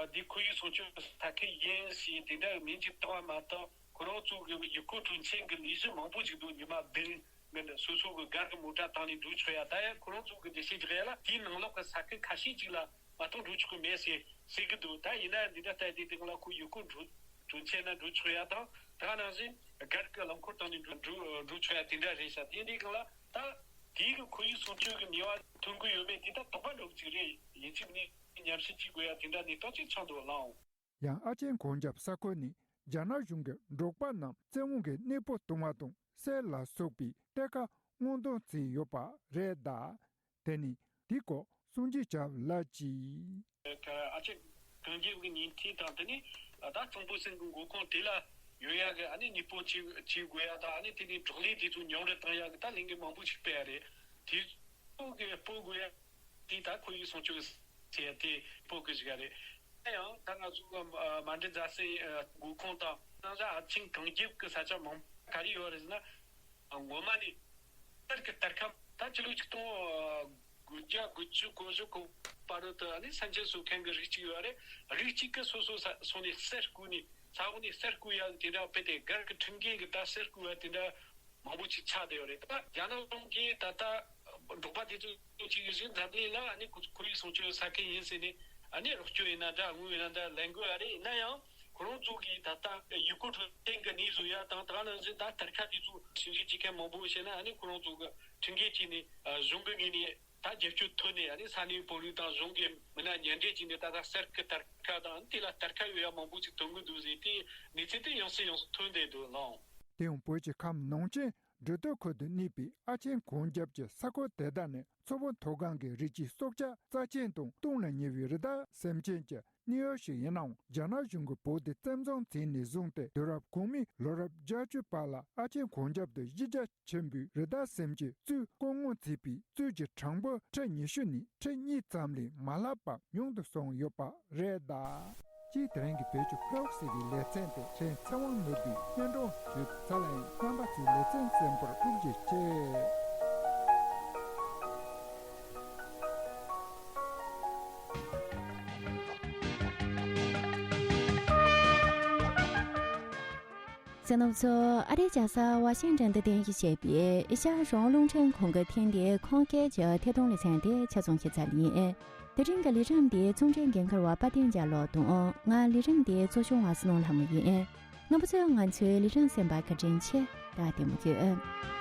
འདི་ཁོར་ཡུག་སྲུང་སྐྱོབ་ས་ཁུལ་ཡིན་ཞེས་དེ་འདྲ་མིང་ཅིག་བཏགས་པ་མ་གཏོགས། ཁོ་རང་ཚོ་གི་ཡུལ་སྐོར་སྤྲོ་འཆམ་གྱི་ལས་གཞི་མང་པོ་ཞིག་འདུག་ཉི་མ་བདུན་མིན་སོ་སོ་གི་སྒར་གྱི་མོ་ཊ་བཏང་ནས་འགྲོ་ཆོག་ཡ། ད་ཡང་ཁོ་རང་ཚོ་གི་འགྲེལ་བཤད་རྒྱག་ཡ་ལ་དེའི་ནང་ལོགས་ཀྱི་ས་ཁུལ་ཁ་ཤས་ཅིག་ལ་མ་གཏོགས་འགྲོ་ཆོག་གི་མེད་ཟེར་ཟེར་གི་འདུག་ད་ཡིན་ན་འདི་འདྲ་ལྟ་དུས་དེ་གང་ལ་ཁོ་ཡུལ་སྐོར་འགྲོ་སྤྲོ་འཆམ་ན་འགྲོ་ཆོག་ཡ་དང་། ད་ག་ནང་བཞིན་སྒར་གྱི་རླངས་འཁོར་བཏང་ནས་འགྲོ་འགྲོ་འགྲོ་ཆོག་ཡ་དེ་འདྲ་རེད་ཤག་དེ་འདྲའི་གང་ལ་ད་དེའི་གི་ཁོར་ཡུག་སྲུང་སྐྱོབ་གི་ནུས་པ་ཐོན་གི་ཡོད་མེད་དེ་ད་དོགས་པ་འགྲོ་གི་ཅིག་རེད། ཡིན་གཅིག་མིན་གཅིག་ཉམས་ཞིབ་བྱེད་དགོས་ཡ་དེ་འདྲ་གནས་སྟངས་ཅིག་ཆགས་འདུག་ལགས། ཡང་ཨ་ཆེན་གོང་རྒྱབ་ས་ཁུལ་ནི་རྒྱ་ནག་གཞུང་གི་འབྲོག་པ་རྣམས་རྩེད་མོ་གི་གནས་སྤོ་གཏོང་བ་དང་སེལ་ལ་སོགས་པའི་གཏེར་ཁ་སྔོག་འདོན་བྱས་ཡོད་པ་རེད་གདའ། དེ་ནི་དེའི་སྐོར་སུང་ཅི་ཆབ་ལགས་ཀྱིས། ཨ་ཆེན་གོང་རྒྱབ་ཀྱི་ཉིང་ཁྲི་དང་དེ་ནི་ད་གཙང་པོ་སྲིན་གྱི་མགོ་ཁུངས་དེ་ལ་ཡོད་ཡ་གི་ཨ་ནི་གནས་སྤོ་བྱེད་བྱེད་དགོས་ཡ་དང་ཨ་ནི་དེ་ནི་འབྲོག་ལས་དེ་ཚོ་མཉམ་རུབ་བཏང་ཡ་གི་ད་ལས་འགུལ་མང་པོ་ཞིག་སྤེལ་ཡ་རེད། དེ་ཚོ་གི་སྤོ་དགོས་ཡ། དེ་ད་ཁོར་ཡུག་སྲུང་སྐྱོབ་ཟེར་ཡ་དེ་སྤོ་དགོས་ཞིག་ཡ་རེད། ཡང་ད་ང་ཚོ་མ་འདྲི་རྫ་སའི་མགོ་ཁུངས་དང་ནང་ལ་ཨ་ཆེན་གོང་རྒྱབ་ཀྱི་ས་ཆ་མང་ག་རེ་ཡོད་རེད་ཟེར་ན། སྔོན་མ་ནས་གཏེར་གྱི་གཏེར་ཁ་ད་ཕྱི་ལོ་ཆིག་སྟོང་དགུ་བརྒྱ་དགུ་བཅུ་གོ་བཞི་གོ་བར་དུ་ཨ་ནི་སེམས་ཅན་གསོ་མཁན་གྱི་རིགས་གཅིག་ཡོད་རེད། རིགས་གཅིག་གིས་སོ་སོ་ས་སོང་ནས་གསེར་བརྐུས་ནས་ས་འོག་ནས་གསེར་བརྐུས་ཡ་དེ་འདྲ་དཔེ་དེ་སྒར་གྱི་ཁྲིམས་འགལ་གྱི་ད་གསེར་བརྐུས་ཡ་དེ་འདྲ་མང་པོ་ཅིག་ཆགས་བསྡད་ཡོད་རེད། ད་རྒྱ་ནག་གཞུང་གིས་ད་ལྟ་འབྲོག་པ་དེ་ཚོ་ཅིག་གིས་འཛམ་གླིང་ལ་ཨ་ནི་ཁོ་ཁོར་ཡུག་སྲུང་སྐྱོབ་ས་ཁུལ་ཡིན་ཟེར་ནས་ཨ་ནི་རོགས་སྐྱོར་ཡིན་ན་འདྲ་དངུལ་ཡིན་ན་འདྲ་ལེན་དགོས་ཡ་རེད། ཡིན་ན་ཡང་ཁོ་རང་ཚོ་གིས་ད་ལྟ་ཡུལ་སྐོར་སྤྲོ་འཆམ་གྱི་གནས་བཟོ་ཡ་དང་ད་ག་ནང་བཞིན་ད་གཏེར་ཁ་དེ་ཚོ་ཞིབ་འཇུག་བྱེད་མཁན་མང་པོ་བྱས་ན་ཨ་ནི་ཁོ་རང་ཚོ་གི་ཁྲིམས་འགལ་བྱས་ནས་གཞུང་གི་ངོས་ནས་ད་རྒྱབ་སྐྱོར་ཐོབ་ནས་ཨ་ནི་ས་གནས་བོད་རིགས་དང་གཞུང་གི་མི་སྣ་མཉམ་འབྲེལ་བྱས་ནས་ད་ལྟ་གསེར་གྱི་གཏེར་ཁ་དང་དེ་ལ་གཏེར་ཁ་ཡོད་ཡ་མང་པོ་ཅིག་ཐོན་གི་འདུག་ཟེར་དེ་གནས་ཚུལ་དེ་ཡང་སེ་ཡང་སེ་ཐོན་བསྡད་འདུག་ལགས། དེ་ཡང་བོད་ཀྱི་ཁམས་ནང་ཆེན་འབྲི་སྟོད་ཁུལ་དུ་གནས་པའི་ཨ་ཆེན་གོང་རྒྱབ་ཀྱི་ས་ཁུལ་དེ་དག་ནི་མཚོ་བོད་མཐོ་སྒང་གི་རི་སྐྱེས་སྲོག་ཆགས་རྩ་ཆེན་དང་སྟོང་ལ་ཉེ་བའི་རི་དྭགས་སེམས་ཅན་གྱི་གནས་ཡུལ་ཞིག་ཡིན་ནའང་རྒྱ་ནག་གཞུང་གིས་བོད་དེ་བཙན་བཟུང་བྱས་ནས་བཟུང་སྟེ་དུས་རབས་གོང་མའི་ལོ་རབས་བརྒྱད་ཅུ་བར་ལ་ཨ་ཆེན་གོང་རྒྱབ་ཏུ་གཞི་རྒྱ་ཆེན་པོའི་རི་དྭགས་སེམས་ཅན་གཙོས་བཀག་དངོས་བྱས་པའི་གཙོད་ཀྱི་གྲངས་འབོར་ཁྲི་ཉི་ཤུ་ནས་ཁྲི་གཉིས་ཙམ་ལས་མ་ལྷག་པ་ཉུང་དུ་སོང་ཡོད་པ་རེད་གདའ། སྤྱིར་དེ་རིང་གི་བོད་ཀྱི་ཕོ་རོག་ཟེར་བའི་ལེ་ཚན་དེ་ཕྲན་ཚེ་དབང་ནོར་བུས་སྙན་སྒྲོན་ཞུས་ཚར་ལ་ཡིན། རྣམ་པ་ཚོས་ལེ་ཚན་གསན་པར་ཐུགས་རྗེ་ཆེ། གསན་མཁན་ཚོ། ཨ་རིའི་རྒྱལ་ས་ཝ་ཤིང་ཊོན་དུ་རྟེན་གཞི་བྱས་པའི་ཨེ་ཤ་ཡ་རང་དབང་རླུང་འཕྲིན་ཁང་གི་ཐེངས་འདིའི་ཁོངས་སྐྱེལ་གྱི་ཐད་གཏོང་ལེ་ཚན་དེ་ཆ་ཚང་ཞིག་ཚར་ཡིན། དེ་རིང་གི་ལས་རིམ་འདི་གཙང་སྦྲའི་འགན་འཁུར་བ་པ་བསྟན་རྒྱལ་ལོ་དང་། ང་ལས་རིམ་འདི་གཙོ་སྐྱོང་བ་བསོད་ནམས་ལྷ་མོ་ཡིན། རྣམ་པ་ཚོས་ང་ཚོའི་ལས་རིམ་གསན་པར་བཀའ་དྲིན་ཆེ། ད་ལྟད་མོ་ཡོད།